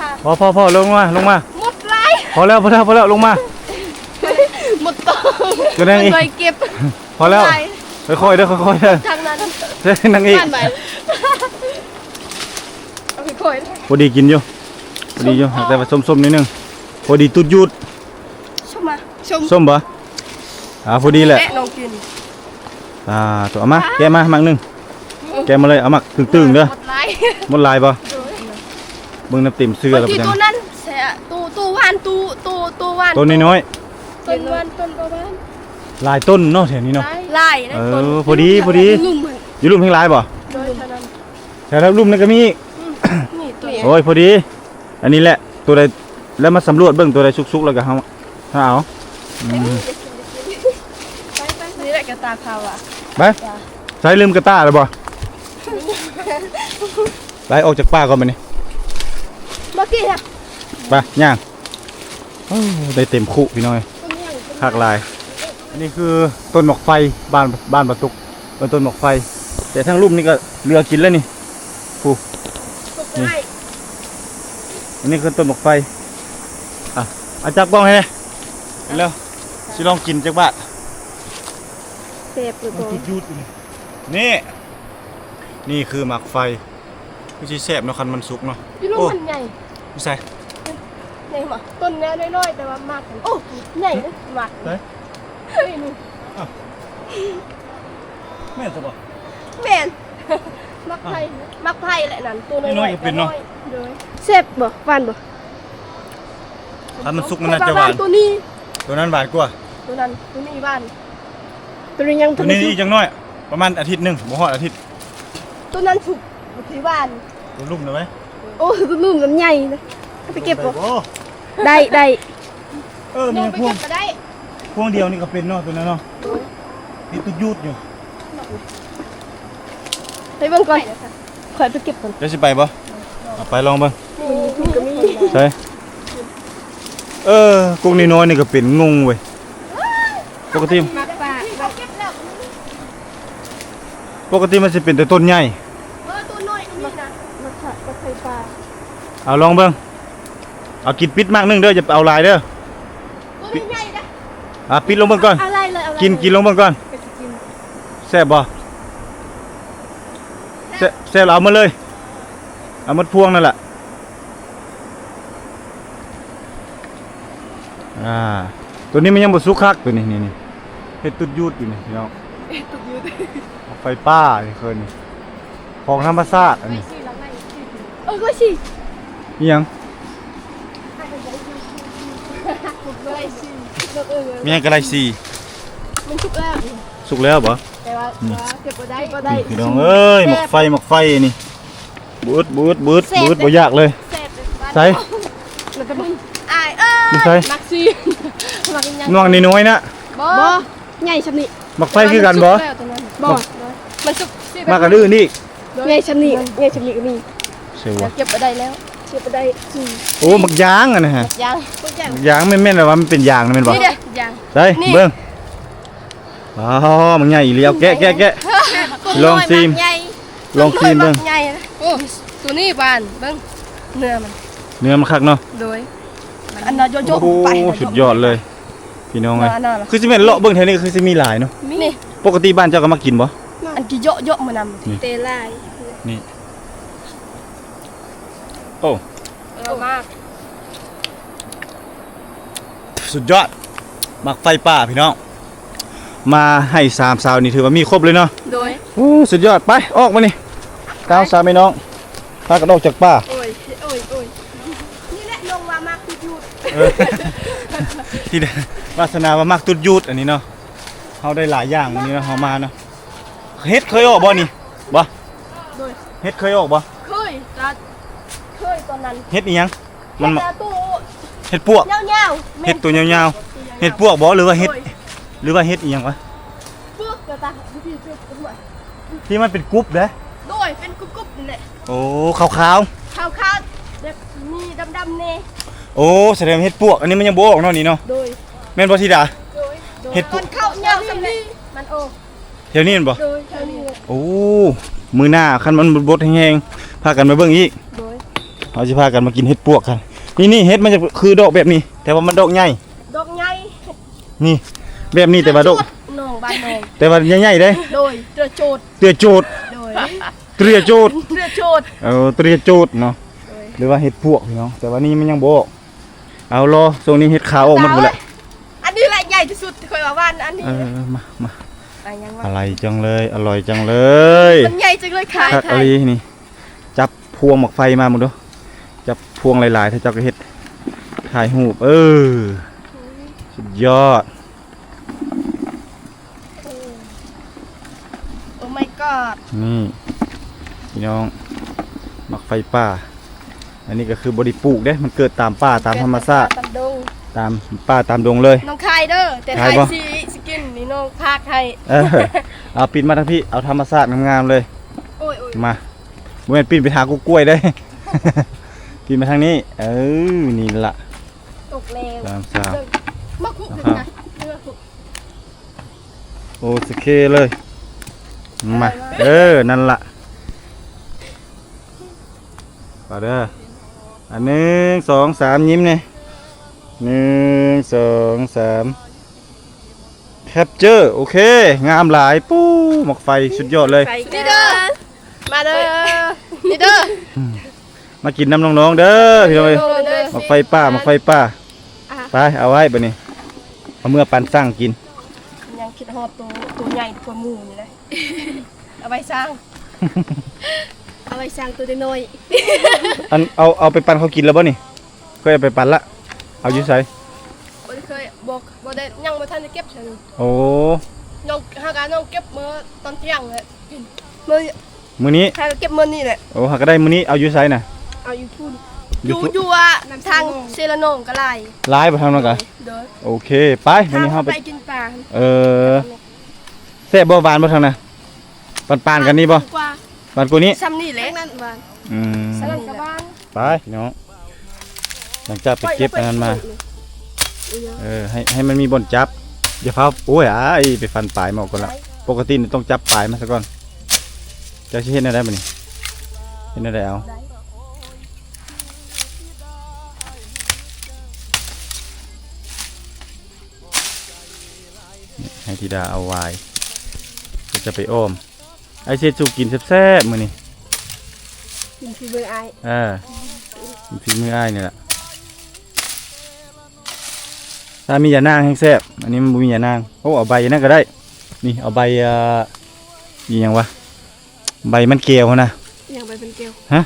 ພໍໆໆ ລົງມາ ລົງມາ ໝົດຫຼາຍ ພໍແລ້ວ ພໍແລ້ວ ພໍແລ້ວ ລົງມາ ໝົດກອງ ຕົວນັ້ນອີກ ເກັບ ພໍແລ້ວ ຄ່ອຍໆເດີ ຄ່ອຍໆເດີ ທາງນັ້ນ ທາງນີ້ອີກ ເອົາຄ່ອຍໆ ພໍດີກິນຢູ່ ພໍດີຢູ່ ຫາກແຕ່ວ່າສົ້ມໆໜ້ອຍໜຶ່ງ ພໍດີຕຸດຢຸດ ສົ້ມມາ ສົ້ມ ສົ້ມບໍ່? ອ່າ ພໍດີແຫຼະ ແກະນ້ອງກິນ ອ່າ ຕົວ ເອົາມາ ແກະມາໝາກໜຶ່ງ ແກະມາເລີຍ ເອົາໝາກຕຶງໆເດີ ໝົດຫຼາຍ ໝົດຫຼາຍບໍ່? ໂດຍ ເບິ່ງນຳເຕັມເສື້ອແລ້ວ ໂຕນັ້ນແຊະ ໂຕ ໂຕຫວານ ໂຕ ໂຕ ໂຕຫວານ ໂຕນ້ອຍໆ ຕົ້ນຫວານ ຕົ້ນບໍ່ຫວານ ຫຼາຍຕົ້ນເນາະແຖວນີ້ເນາະ ຫຼາຍ ເອີ ພໍດີ ພໍດີ ຢູ່ລຸ່ມແຮ່ງຫຼາຍບໍ່? ໂດຍ ແຖວລຸ່ມນັ້ນກໍມີອີກ ອືມ ນີ້ຕົວ ໂອ້ຍ ພໍດີ ອັນນີ້ແຫຼະ ຕົວໃດ ແລ້ວມາສຳຫຼວດເບິ່ງ ຕົວໃດສຸກໆ ແລ້ວກໍເຮົາ ເຮົາເອົາ. ອືມ ໄປໆ ນີ້ແຫຼະກະຕ່າຂາວອະ. ໄປ ໃສ່ລືມກະຕ່າແລ້ວບໍ່? ໄປ ອອກຈາກປ່າກ່ອນບັດນີ້. ບໍ່ກີ້ ໄປ ຍ່າງ. ໂອ້ ໄດ້ເຕັມຄຸພີ່ນ້ອງເອີຍ ຄັກຫຼາຍ. ອັນນີ້ຄືຕົ້ນໝາກໄຟ ບ້ານ ບ້ານປາຕຸກ ເອີ້ນຕົ້ນໝາກໄຟ. ແຕ່ທາງລຸ່ມນີ້ກໍເຫຼືອກິນແລ້ວນີ້ ຜູ້ ນີ້ ອັນນີ້ຄືຕົ້ນໝາກໄຟ. ອ່ະ ອາ ຈັບກ້ອງໃຫ້ແດ່ ແລ້ວຊິລອງກິນຈັກບາດ. ແຊບຫຼືບໍ່? ມັນຈຸດໆ ນີ້ ນີ້ຄືໝາກໄຟ. ຄືຊິແຊບເນາະ ຄັນມັນສຸກເນາະ. ຢູ່ລຸ່ມ ໂອ້ ມັນໃຫຍ່ ຢູ່ໃສ? ໃຫຍ່ບໍ່? ຕົ້ນແນວນ້ອຍໆ ແຕ່ວ່າໝາກ ໂອ້ ໃຫຍ່ເດ້ ໝາກ ໃສ? ນີ້ ນີ້ ອ້າວ ແມ່ນຊະບໍ່? ແມ່ນ ໝາກໄຟ ອ່ະ ໝາກໄຟແຫຼະນັ້ນ ໂຕນ້ອຍໆ ນ້ອຍໆ ກໍເປັນເນາະ. ໂດຍ ແຊບບໍ່? ຫວານບໍ່? ຄັນມັນສຸກມັນໜ້າຈະຫວານ. ໂຕນີ້ ໂຕນັ້ນຫວານກວ່າ ໂຕນັ້ນ ໂຕນີ້ຫວານ. ໂຕນີ້ຍັງ ໂຕນີ້ອີກຈັກໜ້ອຍ ປະມານອາທິດໜຶ່ງ ບໍ່ຮອດອາທິດ. ໂຕນັ້ນສຸກ ໂອເຄ ຫວານ. ໂຕລຸ່ມນະເວີຍ. ໂອ້ ໂຕລຸ່ມນຳໃຫຍ່ນະ ເອົາໄປເກັບບໍ່? ໄດ້ ໄດ້ ໄດ້. ເອີ ນີ້ພວງ ພວງດຽວນີ້ກໍເປັນເນາະ ໂຕນັ້ນເນາະ. ໂດຍ ຕິດຕຸດຢູດຢູ່. ໄປເບິ່ງກ່ອນ ຂ້ອຍໄປເກັບກ່ອນ. ເຈົ້າຊິໄປບໍ່? ເອົາໄປລອງເບິ່ງ. ນີ້ ນີ້ກໍມີ ໃສ? ເອີ ກົກນ້ອຍໆ ນີ້ກໍເປັນ ງົງເວີຍ. ປົກກະຕິ ໝາກໄຟ ປົກກະຕິມັນຊິເປັນແຕ່ຕົ້ນໃຫຍ່. ເອີ ຕົ້ນນ້ອຍກໍມີນະ ໝາກໄຟ ໝາກໄຟປ່າ. ເອົາລອງເບິ່ງ ເອົາກິນປິດໝາກໜຶ່ງເດີ ຢ່າເອົາຫຼາຍເດີ. ໂຕໃຫຍ່ໆ ເດີ ອ່າ ປິດລົງເບິ່ງກ່ອນ. ເອົາໄລ່ເລີຍ ເອົາໄລ່ ກິນ ເລີຍ ກິນລົງເບິ່ງກ່ອນ. ເປັນຊິກິນ ແຊບບໍ່? ແຊບ ແຊບ ແຊບແລ້ວເອົາໝົດເລີຍ ເອົາໝົດພວງນັ້ນແຫຼະ. ອ່າ ໂຕນີ້ມັນຍັງບໍ່ສຸກຄັກ ໂຕນີ້ ນີ້ ນີ້ ເຮັດຕຸດຢູດຢູ່ນີ້ພີ່ນ້ອງ. ເຮັດຕຸດຢູດ ໝາກໄຟປ່ານີ້ ເອີ້ນນີ້ ຂອງທຳມະຊາດອັນນີ້. ເອີ ກໍຊິ ອີຫຍັງ? ມີຫຍັງກະໄລຊີ? ມັນສຸກແລ້ວ ສຸກແລ້ວບໍ່? ແຕ່ວ່າ ອືມ ເກັບບໍ່ໄດ້ ເກັບບໍ່ໄດ້. ນີ້ພີ່ນ້ອງເອີຍ ໝາກໄຟ ໝາກໄຟນີ້ ບຶດ ບຶດ ບຶດ ແຊບ ບຶດ ເດ້ ບໍ່ຢາກເລີຍ. ແຊບເດ້ ໃສ? ແລ້ວກໍມັນ ອ້າຍເອີຍ ຢູ່ໃສ? ໝາກຊີ ໝາກອີຫຍັງ? ໜ່ວງນ້ອຍໆ ນະ ບໍ່ ບໍ່ ໃຫຍ່ຊ່ຳນີ້. ໝາກໄຟຄືກັນບໍ່? ມັນສຸກແລ້ວໂຕນັ້ນ ບໍ່ ມັນສຸກ ໝາກອັນອື່ນອີກ ໃຫຍ່ຊ່ຳນີ້ ໃຫຍ່ຊ່ຳນີ້ກໍມີ. ໃຊ່ບໍ່? ເກັບບໍ່ໄດ້ແລ້ວ ເກັບບໍ່ໄດ້. ໂອ້ ໝາກຢາງອັນນັ້ນຮະ ໝາກຢາງ ໝາກຢາງ ແມ່ນໆ ແລ້ວວ່າມັນເປັນຢາງນະ ແມ່ນບໍ່? ນີ້ເດ້ຢາງ ໃສ່ ນີ້ ເບິ່ງ ອໍ ມັນໃຫຍ່ອີ່ຫຼີ. ເອົາແກະ ແກະ ແກະ ລອງຊີມ ລອງຊີມເບິ່ງ. ໂອ້ ໂຕນີ້ຫວານ ເບິ່ງເນື້ອມັນ ເນື້ອມັນຄັກເນາະ. ໂດຍ ອັນນັ້ນເຍາະໆ ໂອ້ ໄປ ສຸດຍອດເລີຍພີ່ນ້ອງເອີຍ. ຄືຊິແມ່ນເລາະເບິ່ງແຖວນີ້ຄືຊິມີຫຼາຍເນາະ. ມີ ປົກກະຕິບ້ານເຈົ້າກໍມັກກິນບໍ່? ອັນທີ່ເຍາະໆ ມື້ນັ້ນ ນີ້ ເຕຫຼາຍ ນີ້ ໂອ້ ເອີ ມາກ ສຸດຍອດ ໝາກໄຟປ່າພີ່ນ້ອງ. ມາໃຫ້ສາມສາວນີ້ຖືວ່າມີຄົບເລີຍເນາະ. ໂດຍ ໂອ້ ສຸດຍອດ. ໄປ ອອກມານີ້ ສາມສາວແມ່ນ້ອງ ພາກັນອອກຈາກປ່າ. ໂອ້ຍ ໂອ້ຍ ໂອ້ຍ ນີ້ແຫຼະນ້ອງວ່າມັກຕຸດຢູດ. ເອີ ທີ່ໄດ້ວາສະໜາວ່າມັກຕຸດຢູດອັນນີ້ເນາະ. ເຮົາໄດ້ຫຼາຍຢ່າງມື້ນີ້ເນາະ ເຮົາມາເນາະ. ເຫັດເຄີຍອອກບໍ່ນີ້? ບໍ່ ໂດຍ ເຫັດເຄີຍອອກບໍ່? ເຄີຍ ກໍເຄີຍຕອນນັ້ນ. ເຫັດອີຫຍັງ? ມັນ ເຫັດ ເຫັດປວກ ຍາວໆ ເຫັດຕົວຍາວໆ. ເຫັດປວກບໍ່ ຫຼືວ່າເຫັດ ໂດຍ ຫຼືວ່າເຫັດອີຫຍັງວະ? ປວກກໍຕາມທີ່ ທີ່ມັນເປັນກຸບເດ້. ໂດຍ ເປັນກຸບໆ ນີ້ແຫຼະ. ໂອ້ ຂາວໆ ຂາວໆ ແບບມີດຳໆ ແດ່. ໂອ້ ສະແດງເຫັດປວກ ອັນນີ້ມັນຍັງບໍ່ອອກເນາະນີ້ເນາະ. ໂດຍ ແມ່ນບໍ່ທິດາ? ໂດຍ ເຫັດປວກ ມັນເຂົ້າຍາວຊ່ຳນີ້ ມັນອອກ ແຖວນີ້ແມ່ນບໍ່? ໂດຍ ແຖວນີ້ແຫຼະ. ໂອ້ ມື້ໜ້າຄັນມັນບົດແຮງໆ ພາກັນມາເບິ່ງອີກ. ໂດຍ ເຮົາຊິພາກັນມາກິນເຫັດປວກກັນ. ນີ້ໆ ເຫັດມັນຈະຄືດອກແບບນີ້ ແຕ່ວ່າມັນດອກໃຫຍ່ ດອກໃຫຍ່. ນີ້ ແບບນີ້ແຕ່ວ່າດອກ ນ້ອງ ບ້ານນ້ອງ ແຕ່ວ່າໃຫຍ່ໆ ເດ້. ໂດຍ ເຕືອໂຈດ ເຕືອໂຈດ ໂດຍ ເຕືອໂຈດ ເຕືອໂຈດ. ເອີ ເຕືອໂຈດເນາະ. ໂດຍ ຫຼືວ່າເຫັດປວກພີ່ນ້ອງ ແຕ່ວ່ານີ້ມັນຍັງບໍ່ອອກ. ເອົາ ລໍ ຊ່ວງນີ້ເຫັດຂາວອອກໝົດພຸ້ນແຫຼະ. ອັນນີ້ແຫຼະໃຫຍ່ທີ່ສຸດ ຂ້ອຍວ່າຫວານອັນນີ້. ເອີ ມາ ມາ ອະໄລຈັງເລີຍ ອະລ່ອຍຈັງເລີຍ. ມັນໃຫຍ່ຈັງເລີຍ ຂາຍ ຄັກອີ່ຫຼີນີ້. ຈັບພວງໝາກໄຟມາເບິ່ງດູ ຈັບພວງຫຼາຍໆ ຖ້າເຈົ້າກໍເຮັດ ຖ່າຍຮູບ. ເອີ ສຸດຍອດ. ໂອ້ ໂອ້ ມາຍກອດ ນີ້ພີ່ນ້ອງ ໝາກໄຟປ່າ ອັນນີ້ກໍຄືບໍ່ໄດ້ປູກເດ້ ມັນເກີດຕາມປ່າຕາມທຳມະຊາດ ເກີດຕາມປ່າຕາມດົງ ຕາມປ່າຕາມດົງເລີຍ. ນ້ອງຂາຍເດີ ແຕ່ ຂາຍ ໄທ ບໍ່ ຊິ ຊິກິນນີ້ ນ້ອງພາກໃຫ້. ເອີ ເອົາ ປິດມາທາງພີ້ ເອົາທຳມະຊາດງາມໆເລີຍ. ໂອ້ຍໆ ມາ ບໍ່ແມ່ນປິ່ນໄປຫາກົກກ້ວຍເດ້ ປິ່ນມາທາງນີ້. ເອີ ນີ້ລະ ຕົກແລ້ວ ສາມສາມ ເບິ່ງ ມາຄຸ ອ່າຮະ ຂຶ້ນນະ ມາຄຸ ໂອເຄເລີຍ ມາ ເອີ ນັ້ນລະ ມາເດີ ອັນ ໜຶ່ງ ສອງ ສາມ ຍິ້ມແດ່ ໜຶ່ງ ສອງ ສາມ ແຄັບເຈີ ໂອເຄ ງາມຫຼາຍ. ປູ້ ໝາກໄຟສຸດຍອດເລີຍ ໄຟ ນີ້ເດີ ມາເດີ ນີ້ເດີ ມາກິນນຳນ້ອງໆເດີ ພີ່ນ້ອງເອີຍ ໂດຍ ໂດຍ ໝາກໄຟປ່າ ໝາກໄຟປ່າ ອ່ະ ໄປ ເອົາໄວ້ບັດນີ້ ເອົາເມືອປັນຊ້າງກິນ. ຍັງຄິດຮອດໂຕ ໂຕໃຫຍ່ກວ່າໝູ່ນີ້ແຫຼະ ເອົາໄວ້ຊ້າງ ເອົາໄວ້ຊ້າງໂຕນ້ອຍໆ. ອັນ ເອົາ ເອົາໄປປັນເຂົາກິນແລ້ວບໍ່ນີ້? ເຄີຍເອົາໄປປັນລະ? ເອົາຢູ່ໃສ? ບໍ່ໄດ້ເຄີຍ ບໍ່ ບໍ່ໄດ້ ຍັງບໍ່ທັນໄດ້ເກັບເທື່ອ. ໂອ້ ນ້ອງ ຫາກະນ້ອງເກັບມື້ຕອນທ່ຽງແຫຼະ ມື້ ມື້ນີ້ ຫາກະເກັບມື້ນີ້ແຫຼະ. ໂອ້ ຫາກະໄດ້ມື້ນີ້ ເອົາຢູ່ໃສນະ? ເອົາຢູ່ພຸ້ນ ຢູ່ ຢູ່ ຢູ່ວ່າທາງເຊລະໂນງກໍຫຼາຍ ຫຼາຍບໍ່ທາງນັ້ນກະ? ໂດຍ ໂດຍ ໂອເຄ ໄປ ມື້ນີ້ເຮົາໄປ ໄປກິນປາ. ເອີ ແຊບບໍ່ ຫວານບໍ່ທາງນັ້ນ? ປານໆກັນນີ້ບໍ່? ຫວານກວ່າ ຫວານກວ່ານີ້? ຊ່ຳນີ້ແຫຼະ ທາງນັ້ນຫວານ ອືມ ຊ່ຳນີ້ແຫຼະ ໄປພີ່ນ້ອງ ຫຼັງຈາກໄປເກັບອັນນັ້ນມາ ເອີ ໃຫ້ ໃຫ້ມັນມີບ່ອນຈັບ ຢ່າຟ້າວ ໂອ້ຍ ອ້າຍ ໄປຟັນປາຍມາກ່ອນລະ ປົກກະຕິນີ້ຕ້ອງຈັບປາຍມາສາກ່ອນ. ເຈົ້າຊິເຮັດແນວໃດບັດນີ້? ເຮັດແນວໃດເອົາ? ໃຫ້ທິດາເອົາຫວາຍ ກໍຈະໄປອ້ອມ. ອ້າຍຊິເຮັດສູ່ກິນແຊບໆມື້ນີ້ ກິນຝີມືອ້າຍ ເອີ ກິນຝີມືອ້າຍນີ້ລະ ຖ້າມີຢານາງແຮງແຊບ ອັນນີ້ມັນບໍ່ມີຢານາງ. ໂອ້ ເອົາໃບອັນນັ້ນກໍໄດ້ ນີ້ ເອົາໃບ ເອີ ອີຫຍັງວະ ໃບມັນແກ້ວຫັ້ນນະ. ອີຫຍັງໃບມັນແກ້ວ? ຮະ?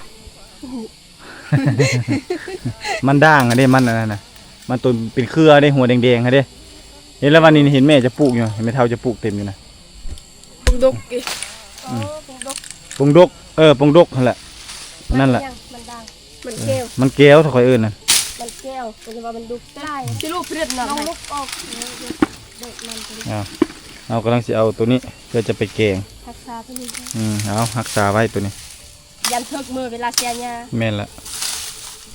ມັນດ່າງຫັ້ນເດ້ ມັນອັນນັ້ນນະ ມັນໂຕເປັນເຄືອເດ້ ຫົວແດງໆຫັ້ນເດ້. ເຫັນແລ້ວ ວັນນີ້ເຫັນແມ່ຈະປູກຢູ່ ເຫັນແມ່ເຖົ້າຈະປູກເຕັມຢູ່ນະ. ປົງດົກ ອືມ ໂອ້ ປົງດົກ ປົງດົກ ເອີ ປົງດົກຫັ້ນແຫຼະ ນັ້ນແຫຼະ ມັນດ່າງ ມັນແກ້ວ ມັນແກ້ວ ຖ້າຂ້ອຍເອີ້ນນະ ມັນແກ້ວ ເພິ່ນວ່າມັນດຸກຫຼາຍ ຊິລູກເພິ່ນນຳ ນ້ອງລູກອອກ ເດັກມັນ ເອົາ ເຮົາກຳລັງຊິເອົາໂຕນີ້ ເພື່ອຈະໄປແກງ ຮັກສາໂຕນີ້ ອືມ ເອົາ ຮັກສາໄວ້ໂຕນີ້. ຢ້ານເຖິກມື້ເວລາເສຍຫຍ້າ ແມ່ນລະ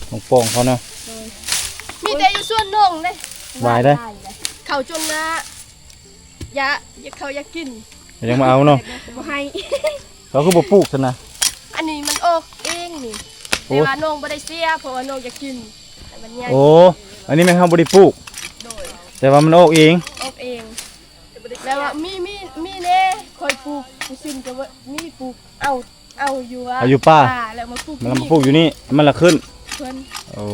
ຂອງປ່ອງເຂົາເນາະ ໂດຍ ມີແຕ່ຢູ່ສວນນ້ອງເດ້ ຫວາຍເດ້ ເຂົາຈົນນະ ຢາກ ຢາກ ເຂົາຢາກກິນ ຍັງມາເອົາເນາະ ບໍ່ໃຫ້ ເຂົາຄືບໍ່ປູກຊັ້ນນະ ອັນນີ້ມັນອອກເອງນີ້ ໂອ້ ແຕ່ວ່ານ້ອງບໍ່ໄດ້ເສຍ ເພາະວ່ານ້ອງຢາກກິນ ແຕ່ມັນໃຫຍ່ ໂອ້ ອັນນີ້ແມ່ນເຮົາບໍ່ໄດ້ປູກ ໂດຍ ແຕ່ວ່າມັນອອກເອງ ອອກເອງ ແຕ່ວ່າມີ ມີ ມີແດ່ ຂ້ອຍປູກ ຊິນກໍວ່າມີປູກ ເອົາ ເອົາຢູ່ວ່າ ເອົາຢູ່ປ່າ ປ່າ ແລ້ວມາປູກ ແລ້ວມາປູກຢູ່ນີ້ ມັນລະຂຶ້ນ ຂຶ້ນ ໂອ້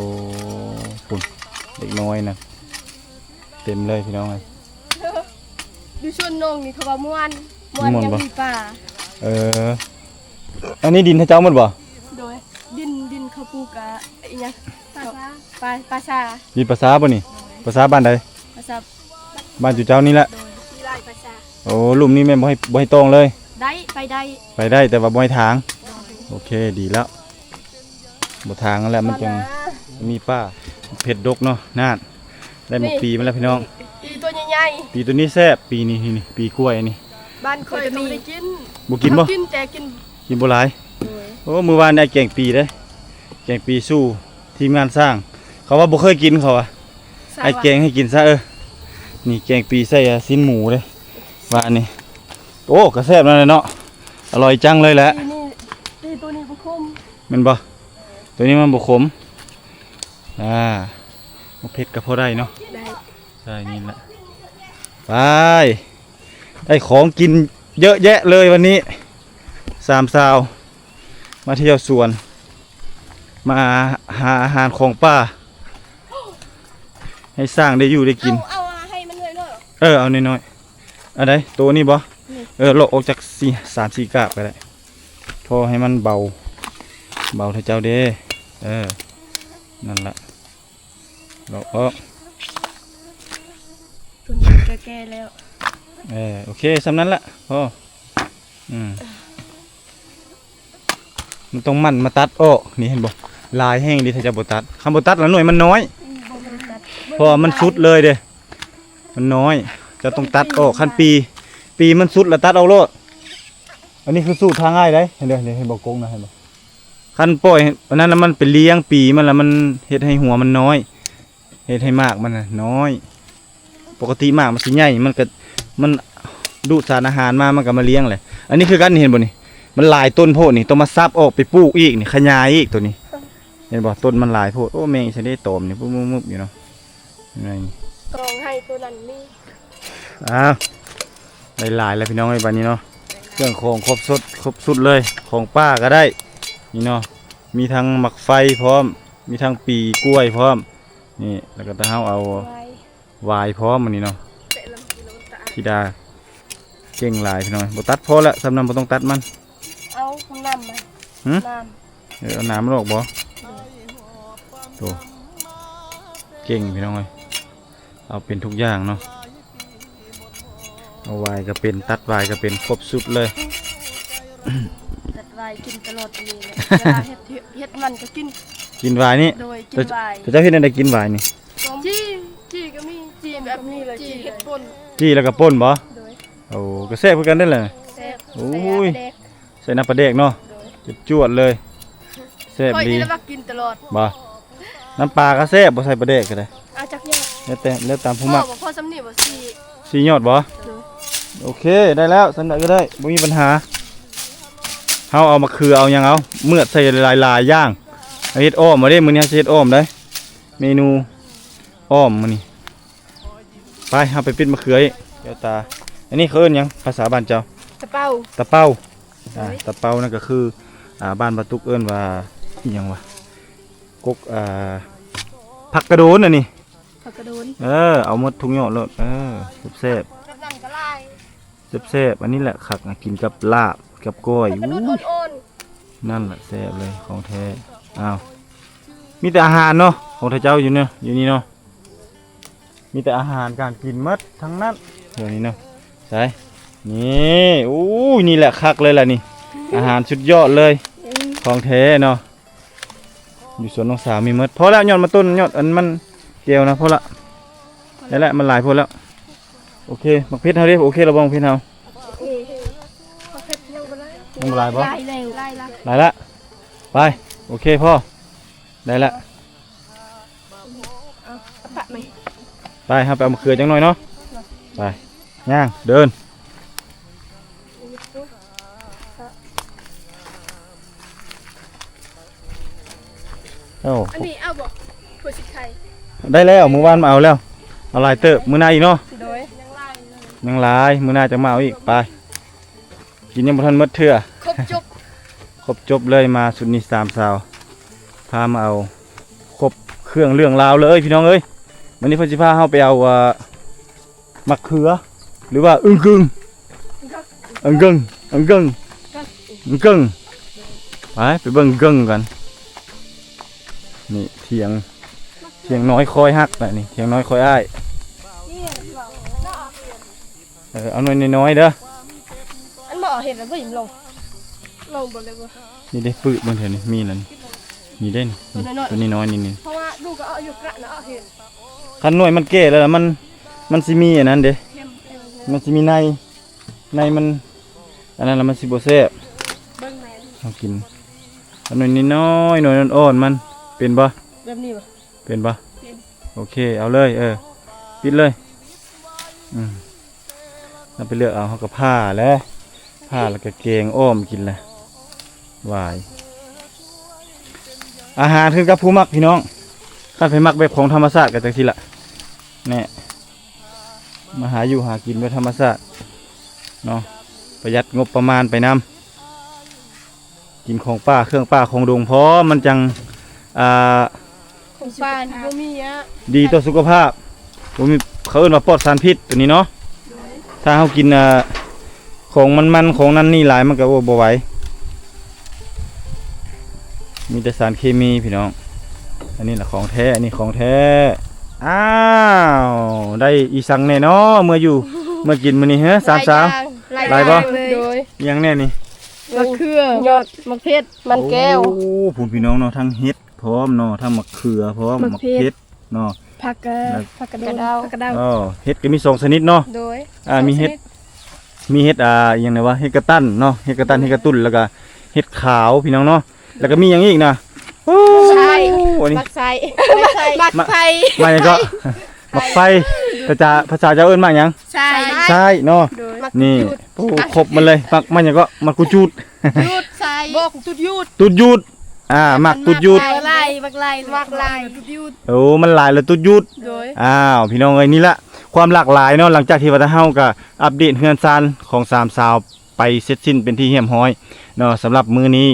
ພຸ້ນ ເດັກນ້ອຍນະ ເຕັມເລີຍພີ່ນ້ອງເອີຍ ຢູ່ສວນນ້ອງນີ້ເຂົາວ່າມ່ວນ ມ່ວນ ມ່ວນ ຍັງ ບໍ່ ມີປ່າ ເອີ ອັນນີ້ດິນເຂົາເຈົ້າໝົດບໍ່? ໂດຍ ດິນ ດິນເຂົາປູກກະອີຫຍັງ ປ່າຊາ ປ່າ ປ່າຊາ ດິນປ່າຊາບໍ່ນີ້? ໂດຍ ປ່າຊາບ້ານໃດ? ປ່າຊາ ບ້ານຈຸເຈົ້ານີ້ແຫຼະ ໂດຍ ມີຫຼາຍປ່າຊາ ໂອ້ ລຸ່ມນີ້ແມ່ນບໍ່ໃຫ້ ບໍ່ໃຫ້ຕ້ອງເລີຍ ໄດ້ ໄປໄດ້ ໄປໄດ້ ແຕ່ວ່າບໍ່ໃຫ້ຖາງ ໂດຍ ໂອເຄ ດີແລ້ວ ບໍ່ຖາງຫັ້ນແຫຼະ ມັນຈັ່ງມີປ່າ ເຜັດດົກເນາະ ນັ້ນ ໄດ້ໝາກປີມາແລ້ວພີ່ນ້ອງ ປີໂຕໃຫຍ່ໆ ປີໂຕນີ້ແຊບ ປີນີ້ ນີ້ ປີກ້ວຍນີ້ ບ້ານຂ້ອຍກໍບໍ່ໄດ້ກິນ ບໍ່ກິນບໍ່? ກິນແຕ່ກິນ ກິນບໍ່ຫຼາຍ ໂດຍ ໂອ້ ມື້ວານນີ້ອ້າຍແກງປີເດ້ ແກງປີສູ່ທີມງານສ້າງ ເຂົາວ່າບໍ່ເຄີຍກິນ ເຂົາວ່າ ອ້າຍແກງໃຫ້ກິນຊະ ເອີ ນີ້ແກງປີໃສ່ ອາ ຊີ້ນໝູເດ້ ວານນີ້ ໂອ້ ກໍແຊບນັ້ນແຫຼະເນາະ ອະລ່ອຍຈັງເລີຍແຫຼະ ປີນີ້ ປີໂຕນີ້ບໍ່ຂົມ ແມ່ນບໍ່? ໂຕນີ້ມັນບໍ່ຂົມ ອາ ໝາກເຜັດກໍພໍໄດ້ເນາະ ໄດ້ ໃສ່ນີ້ແຫຼະ ໄປ ໄດ້ຂອງກິນເຍອະແຍະເລີຍວັນນີ້ ສາມສາວ ມາທ່ຽວສວນ ມາຫາອາຫານຂອງປ່າ ໃຫ້ຊ້າງໄດ້ຢູ່ໄດ້ກິນ ເອົາ ເອົາໃຫ້ມັນນ້ອຍໆ ເອີ ເອົານ້ອຍໆ ອັນໃດ ໂຕນີ້ບໍ່? ນີ້ ເອີ ເລາະອອກຈັກສີ່ ສາມສີ່ກາບກໍໄດ້ ພໍໃຫ້ມັນເບົາ ເບົາເທົ່າເຈົ້າເດ້ ເອີ ນັ້ນລະ ເລາະອອກ ຕົວນີ້ກໍແກ່ແລ້ວ ເອີ ໂອເຄ ສ່ຳນັ້ນລະ ພໍ ອືມ ມັນຕ້ອງໝັ່ນມາຕັດອອກ ນີ້ເຫັນບໍ່? ຫຼາຍແຮງເດ້ ຖ້າເຈົ້າບໍ່ຕັດ. ຄັນບໍ່ຕັດລະໜ່ວຍມັນນ້ອຍ ອືມ ບໍ່ໄດ້ຕັດ ເພາະວ່າມັນສຸດເລີຍເດ້ ມັນນ້ອຍ. ເຈົ້າຕ້ອງຕັດອອກ. ຄັນປີ ປີມັນສຸດລະຕັດອອກໂລດ. ອັນນີ້ຄືສູດທາງອ້າຍເດ້. ເຫັນເດ້ ເຫັນບໍ່ ກົງນະ ເຫັນບໍ່? ຄັນປ່ອຍອັນນັ້ນລະ ມັນໄປລ້ຽງປີມັນລະ ມັນເຮັດໃຫ້ຫົວມັນນ້ອຍ ເຮັດໃຫ້ໝາກມັນນະນ້ອຍ. ປົກກະຕິໝາກມັນຊິໃຫຍ່ ມັນກະ ມັນດູດສານອາຫານມາ ມັນກະມາລ້ຽງແຫຼະ. ອັນນີ້ຄືກັນ ເຫັນບໍ່ນີ້? ມັນຫຼາຍຕົ້ນໂພດນີ້ ຕ້ອງມາສັບອອກໄປປູກອີກນີ້ ຂະຫຍາຍອີກໂຕນີ້ ເຫັນບໍ່? ຕົ້ນມັນຫຼາຍໂພດ. ໂອ້ ແມງອີ່ຊັ້ນເດ້ ຕອມນີ້ ປຸບໆຢູ່ເນາະ. ແມ່ນ ກອງໄຮ່ໂຕນັ້ນມີ. ອ້າວ ໄດ້ຫຼາຍແລ້ວພີ່ນ້ອງເອີຍ ບາດນີ້ເນາະ. ເຄື່ອງຂອງຄົບຊຸດ ຄົບຊຸດເລີຍ ຂອງປ່າກະໄດ້ນີ້ເນາະ. ມີທັງໝາກໄຟພ້ອມ ມີທັງປີກ້ວຍພ້ອມ. ນີ້ ແລ້ວກະຖ້າເຮົາເອົາ ຫວາຍ ຫວາຍພ້ອມອັນນີ້ເນາະ. ທິດາເກັ່ງຫຼາຍພີ່ນ້ອງ ບໍ່ຕັດ ພໍແລ້ວ ສ່ຳນັ້ນບໍ່ຕ້ອງຕັດມັນ. ເອົານ້ຳມາ ຫື? ນ້ຳ ເອີ ເອົານ້ຳມັນອອກບໍ່? ໂຕ ເກັ່ງພີ່ນ້ອງເອີຍ ເອົາເປັນທຸກຢ່າງເນາະ. ເອົາຫວາຍກະເປັນ ຕັດຫວາຍກະເປັນ ຄົບຊຸດເລີຍ. ຕັດຫວາຍກິນຕະຫຼອດນີ້ແຫຼະ ເວລາເຮັດ ເຮັດມັນກະກິນ ກິນຫວາຍນີ້. ໂດຍ ກິນຫວາຍ. ເຈົ້າເຮັດແນວໃດກິນຫວາຍນີ້? ຈີ່ ຈີ່ກະມີ ຈີ່ແບບນີ້ເລີຍ ຈີ່ເຮັດປົ່ນ. ຈີ່ແລ້ວກະປົ່ນບໍ່? ໂດຍ. ໂອ້ ກະແຊບຄືກັນເດ້ລະ. ແຊບ. ໂອ້ຍ ໃສ່ນ້ຳປາແດກ ໃສ່ນ້ຳປາແດກເນາະ. ໂດຍ. ຈວດໆເລີຍ ແຊບດີ. ຂ້ອຍນີ້ລະມັກກິນຕະຫຼອດ ບໍ່? ນ້ຳປາກະແຊບ ບໍ່ໃສ່ປາແດກກະໄດ້. ອາ ຈັກຍອດ ແລ້ວແຕ່ ແລ້ວຕາມຜູ້ມັກ. ພໍບໍ່? ພໍສ່ຳນີ້ບໍ່? ສີ່ ສີ່ຍອດບໍ່? ໂດຍ. ໂອເຄ ໄດ້ແລ້ວ ສ່ຳໃດກະໄດ້ ບໍ່ມີບັນຫາ. ເຮົາເອົາໝາກເຂືອ ເອົາຫຍັງ ເອົາເໝືອດໃສ່ຫຼາຍໆຢ່າງ ເຮັດອ້ອມເອົາເດ້. ມື້ນີ້ເຮົາຊິເຮັດອ້ອມເດ້ ເມນູອ້ອມມື້ນີ້. ໄປ ເຮົາໄປປິດມະເຂືອອີກ ແກ້ວຕາ. ອັນນີ້ເຂົາເອີ້ນຫຍັງ ພາສາບ້ານເຈົ້າ? ຕະເປົາ. ຕະເປົາ. ໂດຍ. ອ່າ ຕະເປົານັ້ນກະຄື ອ່າ ບ້ານປາຕຸກເອີ້ນວ່າອີ່ຫຍັງຫວະ? ກົກ ອ່າ ຜັກກະໂດນອັນນີ້. ຜັກກະໂດນ. ເອີ ເອົາໝົດທຸກຍອດໂລດ. ເອີ ແຊບໆ ແຊບໆ. ອັນນີ້ແຫຼະຄັກນະ ກິນກັບລາບ ກັບກ້ອຍ. ອູ້ຍ ນັ້ນແຫຼະແຊບເລີຍ ຂອງແທ້. ອ້າວ ມີແຕ່ອາຫານເນາະ ຂອງເຈົ້າຢູ່ນີ້ ຢູ່ນີ້ເນາະ. ມີແຕ່ອາຫານການກິນໝົດທັງນັ້ນ ແຖວນີ້ເນາະ. ໃສ ນີ້ ໂອ້ຍ ນີ້ແຫຼະຄັກເລີຍລະນີ້ ອາຫານສຸດຍອດເລີຍ ຂອງແທ້ເນາະ. ຢູ່ສວນນ້ອງສາວມີໝົດ. ພໍແລ້ວ ຍອດມະຕົ້ນ ຍອດອັນມັນແກ້ວນະ ພໍລະ. ໄດ້ແລ້ວ ມັນຫຼາຍໂພດແລ້ວ. ໂອເຄ ໝາກເຜັດເຮົາເດ້ ໂອເຄລະບໍ່ ໝາກເຜັດເຮົາ? ໂອເຄ ໝາກເຜັດຍັງບໍ່ຫຼາຍ. ຍັງບໍ່ຫຼາຍບໍ່? ຫຼາຍແລ້ວ ຫຼາຍລະ ຫຼາຍລະ. ໄປ ໂອເຄ ພໍ ໄດ້ລະ. ເອົາປະໃໝ່ ໄປ ເຮົາໄປເອົາມະເຂືອຈັກໜ້ອຍເນາະ. ໄປ ຍ່າງ ເດີນ. ໂອ້ ອັນນີ້ເອົາບໍ່? ໂພຊິໄຄ ໄດ້ແລ້ວ ມື້ວານມາເອົາແລ້ວ ເອົາຫຼາຍເຕີບ. ມື້ໜ້າອີກເນາະ. ໂດຍ. ຍັງຫຼາຍ ມື້ໜ້າຈັ່ງມາເອົາອີກ. ໄປ ກິນຍັງບໍ່ທັນໝົດເທື່ອ. ຄົບຈົບ ຄົບຈົບເລີຍ. ມາຊຸດນີ້ສາມສາວ ພາມາເອົາຄົບເຄື່ອງເລື່ອງລາວເລີຍພີ່ນ້ອງເອີຍ. ມື້ນີ້ເພິ່ນຊິພາເຮົາໄປເອົາ ເອີ ໝາກເຂືອ ຫຼືວ່າອຶ່ງກຶ່ງ ອຶ່ງກຶ່ງ ອຶ່ງກຶ່ງ ອຶ່ງກຶ່ງ. ໄປ ໄປເບິ່ງອຶ່ງກຶ່ງກັນ. ນີ້ຖຽງ ຖຽງນ້ອຍຄອຍຮັກນະນີ້ ຖຽງນ້ອຍຄອຍອ້າຍ. ເອີ ເອົາໜ່ວຍນ້ອຍໆເດີ. ອັນບໍ່ເອົາເຫັດລະບໍ່ອີ່ມລົງ ລົງບໍ່ເລີຍບໍ່. ນີ້ເດ້ ປຶກເບິ່ງແຖວນີ້ມີລະນີ້ ນີ້ເດ້ ໂຕນ້ອຍໆ ນີ້ ເພາະວ່າດູກະເອົາຢູ່ກະນະ ເອົາເຫັດ. ຄັນໜ່ວຍມັນແກ່ແລ້ວລະ ມັນ ມັນຊິມີອັນນັ້ນເດ້ ມັນຊິມີໃນ ໃນມັນ ອັນນັ້ນລະມັນຊິບໍ່ແຊບ. ເບິ່ງແມ່ ເຮົາກິນ ເອົາໜ່ວຍນ້ອຍໆ ໜ່ວຍອ່ອນໆມັນ ເປັນບໍ່? ແບບນີ້ບໍ່? ເປັນບໍ່? ເປັນ. ໂອເຄ ເອົາເລີຍ ເອີ ປິດເລີຍ. ອືມ ເຮົາໄປເລືອກເອົາ ເຮົາກະຜ່າແຫຼະ ຜ່າແລ້ວກະແກງອ້ອມກິນແຫຼະ. ຫວາຍ ອາຫານຂຶ້ນກັບຜູ້ມັກພີ່ນ້ອງ. ຄັນໃຜມັກແບບຂອງທຳມະຊາດກະຈັ່ງຊີ້ລະ ແນ່ ມາຫາຢູ່ຫາກິນແບບທຳມະຊາດເນາະ ປະຢັດງົບປະມານໄປນຳ. ກິນຂອງປ່າ ເຄື່ອງປ່າຂອງດົງພ້ອມ ມັນຈັ່ງ ອ່າ ຂອງປ່ານີ້ບໍ່ມີອະ ດີຕໍ່ສຸຂະພາບ ບໍ່ມີ ເຂົາເອີ້ນວ່າປອດສານພິດໂຕນີ້ເນາະ. ໂດຍ. ຖ້າເຮົາກິນ ອ່າ ຂອງມັນໆ ຂອງນັ້ນນີ້ຫຼາຍ ມັນກະ ໂອ້ ບໍ່ໄຫວ ມີແຕ່ສານເຄມີພີ່ນ້ອງ. ອັນນີ້ລະຂອງແທ້ ອັນນີ້ຂອງແທ້. ອ້າວ ໄດ້ອີ່ສັງແນ່ນໍ ເມື່ອຢູ່ ເມື່ອກິນມື້ນີ້ ເຮີ ສາມສາວ? ຫຼາຍຢ່າງ ຫຼາຍບໍ່? ໂດຍ. ອີ່ຫຍັງແນ່ນີ້? ມະເຂືອ ຍອດ ໝາກເຜັດ ມັນແກ້ວ. ໂອ້ ພຸ້ນພີ່ນ້ອງເນາະ ທັງເຫັດ ພ້ອມເນາະ ທັງໝາກເຂືອພ້ອມ ໝາກເຜັດ ໝາກເຜັດເນາະ ຜັກກະ ແລ້ວ ຜັກກະໂດນ ກະເດົາ ຜັກກະເດົາ ອໍ ເຫັດກໍມີສອງຊະນິດເນາະ ໂດຍ ອ່າ ສອງຊະນິດ ມີເຫັດ ມີເຫັດ ອ່າ ອີ່ຫຍັງແດ່ວະ ເຫັດກະຕັນເນາະ ເຫັດກະຕັນ ເຫັດກະຕຸນ ແລ້ວກໍເຫັດຂາວ ພີ່ນ້ອງເນາະ ແລ້ວກໍມີຫຍັງອີກນະ ໂອ້ ໝາກໄຊ ອັນນີ້ ໝາກໄຊ ໝາກ ໝາກຫຍັງເກາະ ໝາກໄຟ ພາສາ ພາສາເຈົ້າເອີ້ນໝາກຫຍັງ ໄຊ ໄຊເນາະ ໂດຍ ນີ້ ໂອ້ ຄົບໝົດເລີຍ ໝາກ ໝາກຫຍັງເກາະ ໝາກກຸຈູດ ຈູດ ໄຊ ໝາກຕຸດຢູດ ຕຸດຢູດ ອ່າ ໝາກຕຸດຢູດ ໝາກໄລ່ ໝາກໄລ່ ໝາກໄລ່ ຕຸດຢູດ ໂອ້ ມັນຫຼາຍແລ້ວຕຸດຢູດ ໂດຍ ອ້າວ ພີ່ນ້ອງເອີຍ ນີ້ລະ ຄວາມຫຼາກຫຼາຍເນາະ ຫຼັງຈາກທີ່ວ່າທາງເຮົາກໍອັບເດດເຮືອນຊານຂອງສາມສາວໄປເສັດສິ້ນເປັນທີ່ຮຽບຮ້ອຍເນາະ ສຳລັບມື້ນີ້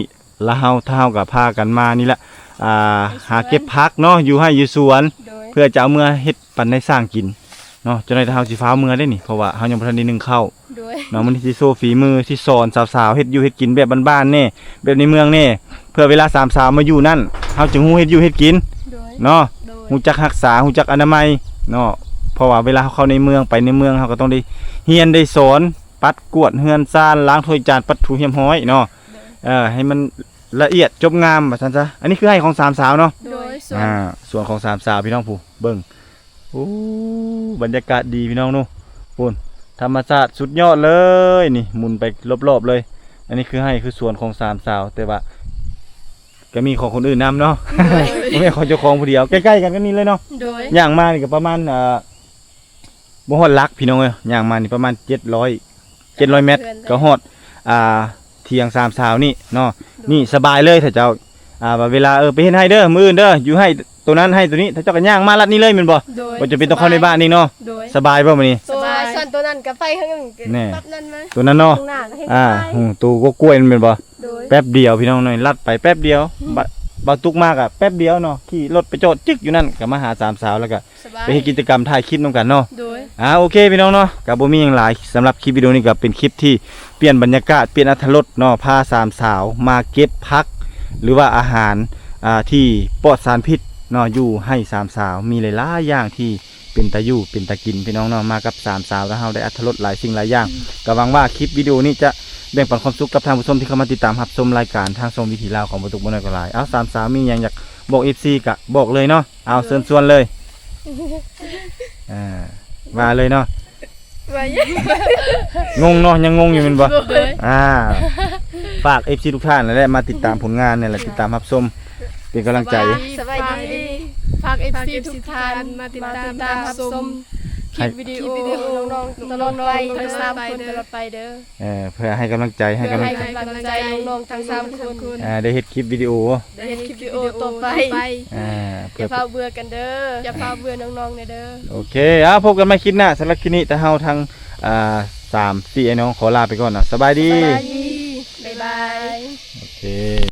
ລະເຮົາ ທາງເຮົາກໍພາກັນມານີ້ແຫຼະ ອ່າ ຫາເກັບຜັກເນາະ ຢູ່ໄຮ່ຢູ່ສວນ ໂດຍ ເພື່ອຈະເອົາເມືອເຮັດປັນນາຍຊ່າງກິນເນາະ ຈັກໜ້ອຍທາງເຮົາຊິຟ້າວເມືອເດ້ນີ້ ເພາະວ່າເຮົາຍັງບໍ່ທັນໄດ້ໜຶ້ງເຂົ້າ ໂດຍ ເນາະ ມື້ນີ້ຊິໂຊຝີມື ຊິສອນສາວໆເຮັດຢູ່ເຮັດກິນແບບບ້ານໆແດ່ ແບບໃນເມືອງແດ່ ເພື່ອເວລາສາມສາວມາຢູ່ນັ້ນ ເຮົາຈຶ່ງຮູ້ເຮັດຢູ່ເຮັດກິນ ໂດຍ ເນາະ ໂດຍ ຮູ້ຈັກຮັກສາ ຮູ້ຈັກອະນາໄມເນາະ ເພາະວ່າເວລາເຮົາເຂົ້າໃນເມືອງ ໄປໃນເມືອງ ເຮົາກໍຕ້ອງໄດ້ຮຽນໄດ້ສອນ ປັດກວາດເຮືອນຊານ ລ້າງຖ້ວຍຈານ ປັດຖູຮຽບຮ້ອຍເນາະ ໂດຍ ເອີ ໃຫ້ມັນລະອຽດຈົບງາມວ່າຊັ້ນຊະ ອັນນີ້ຄືໄຮ່ຂອງສາມສາວເນາະ ໂດຍ ສວນ ອ່າ ສວນຂອງສາມສາວ ພີ່ນ້ອງຜູ້ເບິ່ງ ໂອ້ ບັນຍາກາດດີພີ່ນ້ອງເນາະ ພຸ້ນ ທຳມະຊາດສຸດຍອດເລີຍ ນີ້ໝູນໄປລອບໆເລີຍ ອັນນີ້ຄືໄຮ່ຄືສວນຂອງສາມສາວ ແຕ່ວ່າກໍມີຂອງຄົນອື່ນນຳເນາະ ໂດຍ ບໍ່ແມ່ນຂອງເຈົ້າຂອງຜູ້ດຽວ ໃກ້ໆກັນກັບນີ້ເລີຍເນາະ ໂດຍ ຍ່າງມານີ້ກໍປະມານ ອ່າ ບໍ່ຮອດຫຼັກພີ່ນ້ອງເອີຍ ຍ່າງມານີ້ປະມານເຈັດຮ້ອຍ ເຈັດຮ້ອຍແມັດກໍຮອດ ອ່າ ຖຽງສາມສາວນີ້ເນາະ ໂດຍ ນີ້ສະບາຍເລີຍຖ້າເຈົ້າ ອ່າ ວ່າເວລາ ເອີ ໄປເຮັດໄຮ່ເດີ ມື້ອື່ນເດີ ຢູ່ໄຮ່ໂຕນັ້ນໄຮ່ໂຕນີ້ ຖ້າເຈົ້າກໍຍ່າງມາລັດນີ້ເລີຍແມ່ນບໍ່ ໂດຍ ບໍ່ຈຳເປັນຕ້ອງເຂົ້າໃນບ້ານນີ້ເນາະ ໂດຍ ສະບາຍບໍ່ມື້ນີ້ ສະບາຍ ສ່ວນໂຕນັ້ນກໍໄປທາງນັ້ນ ແນ່ ປັບນັ້ນມາ ໂຕນັ້ນເນາະ ຂ້າງໜ້າກໍເຮັດ ອ່າ ໄປ ຫູ ໂຕກໍກ້ວຍມັນແມ່ນບໍ່ ໂດຍ ແປັບດຽວພີ່ນ້ອງນ້ອຍ ລັດໄປແປັບດຽວ ບາດ ບາດຕຸກມາກໍແປັບດຽວເນາະ ຂີ່ລົດໄປຈອດຈຶກຢູ່ນັ້ນ ກໍມາຫາສາມສາວ ແລ້ວກໍ ສະບາຍ ໄປເຮັດກິດຈະກຳຖ່າຍຄລິບນຳກັນເນາະ ໂດຍ ອ່າ ໂອເຄ ພີ່ນ້ອງເນາະ ກໍບໍ່ມີຫຍັງຫຼາຍ ສຳລັບຄລິບວິດີໂອນີ້ກໍເປັນຄລິບທີ່ປ່ຽນບັນຍາກາດ ປ່ຽນອັດຖະລົດເນາະ ພາສາມສາວມາເກັບຜັກ ຫຼືວ່າອາຫານ ອ່າ ທີ່ປອດສານພິດເນາະ ຢູ່ໄຮ່ສາມສາວ ມີຫຼາຍໆຢ່າງທີ່ເປັນຕາຢູ່ເປັນຕາກິນ ພີ່ນ້ອງເນາະ ມາກັບສາມສາວ ແລ້ວເຮົາໄດ້ອັດຖະລົດຫຼາຍສິ່ງຫຼາຍຢ່າງ ກໍຫວັງວ່າຄລິບວິດີໂອນີ້ຈະແບ່ງປັນຄວາມສຸກກັບທ່ານຜູ້ຊົມທີ່ເຂົ້າມາຕິດຕາມຮັບຊົມລາຍການທາງຊ່ອງວິຖີລາວຂອງບໍ່ຕຸກບໍ່ນ້ອຍກໍຫຼາຍ ເອົ້າ ສາມສາວມີຫຍັງຢາກບອກເອັຟຊີກໍບອກເລີຍເນາະ ເອົາ ເຊີນຊວນເລີຍ ອ່າ ວ່າເລີຍເນາະ ວ່າຫຍັງ ງົງເນາະ ຍັງງົງຢູ່ແມ່ນບໍ່ ໂດຍ ອ່າ ຝາກເອັຟຊີທຸກທ່ານນັ້ນແຫຼະ ມາຕິດຕາມຜົນງານນີ້ແຫຼະ ຕິດຕາມຮັບຊົມ ເປັນກຳລັງໃຈ ສະບາຍດີ ຝາກເອັຟຊີທຸກທ່ານມາຕິດຕາມຮັບຊົມຄລິບວິດີໂອນ້ອງໆຕະຫຼອດໄປ ທັງສາມຄົນຕະຫຼອດໄປເດີ ເອີ ເພື່ອໃຫ້ກຳລັງໃຈ ໃຫ້ກຳລັງໃຈ ໃຫ້ກຳລັງໃຈນ້ອງໆທັງສາມຄົນ ອ່າ ໄດ້ເຮັດຄລິບວິດີໂອ ໄດ້ເຮັດຄລິບວິດີໂອຕໍ່ໄປ ອ່າ ຢ່າຟ້າວເບື່ອກັນເດີ ຢ່າຟ້າວເບື່ອນ້ອງໆແດ່ເດີ ໂອເຄ ເອົາ ພົບກັນໃໝ່ຄລິບໜ້າ ສຳລັບຄລິບນີ້ ທາງເຮົາທັງ ອ່າ ສາມສີ່ອ້າຍນ້ອງຂໍລາໄປກ່ອນເນາະ ສະບາຍດີ ສະບາຍດີ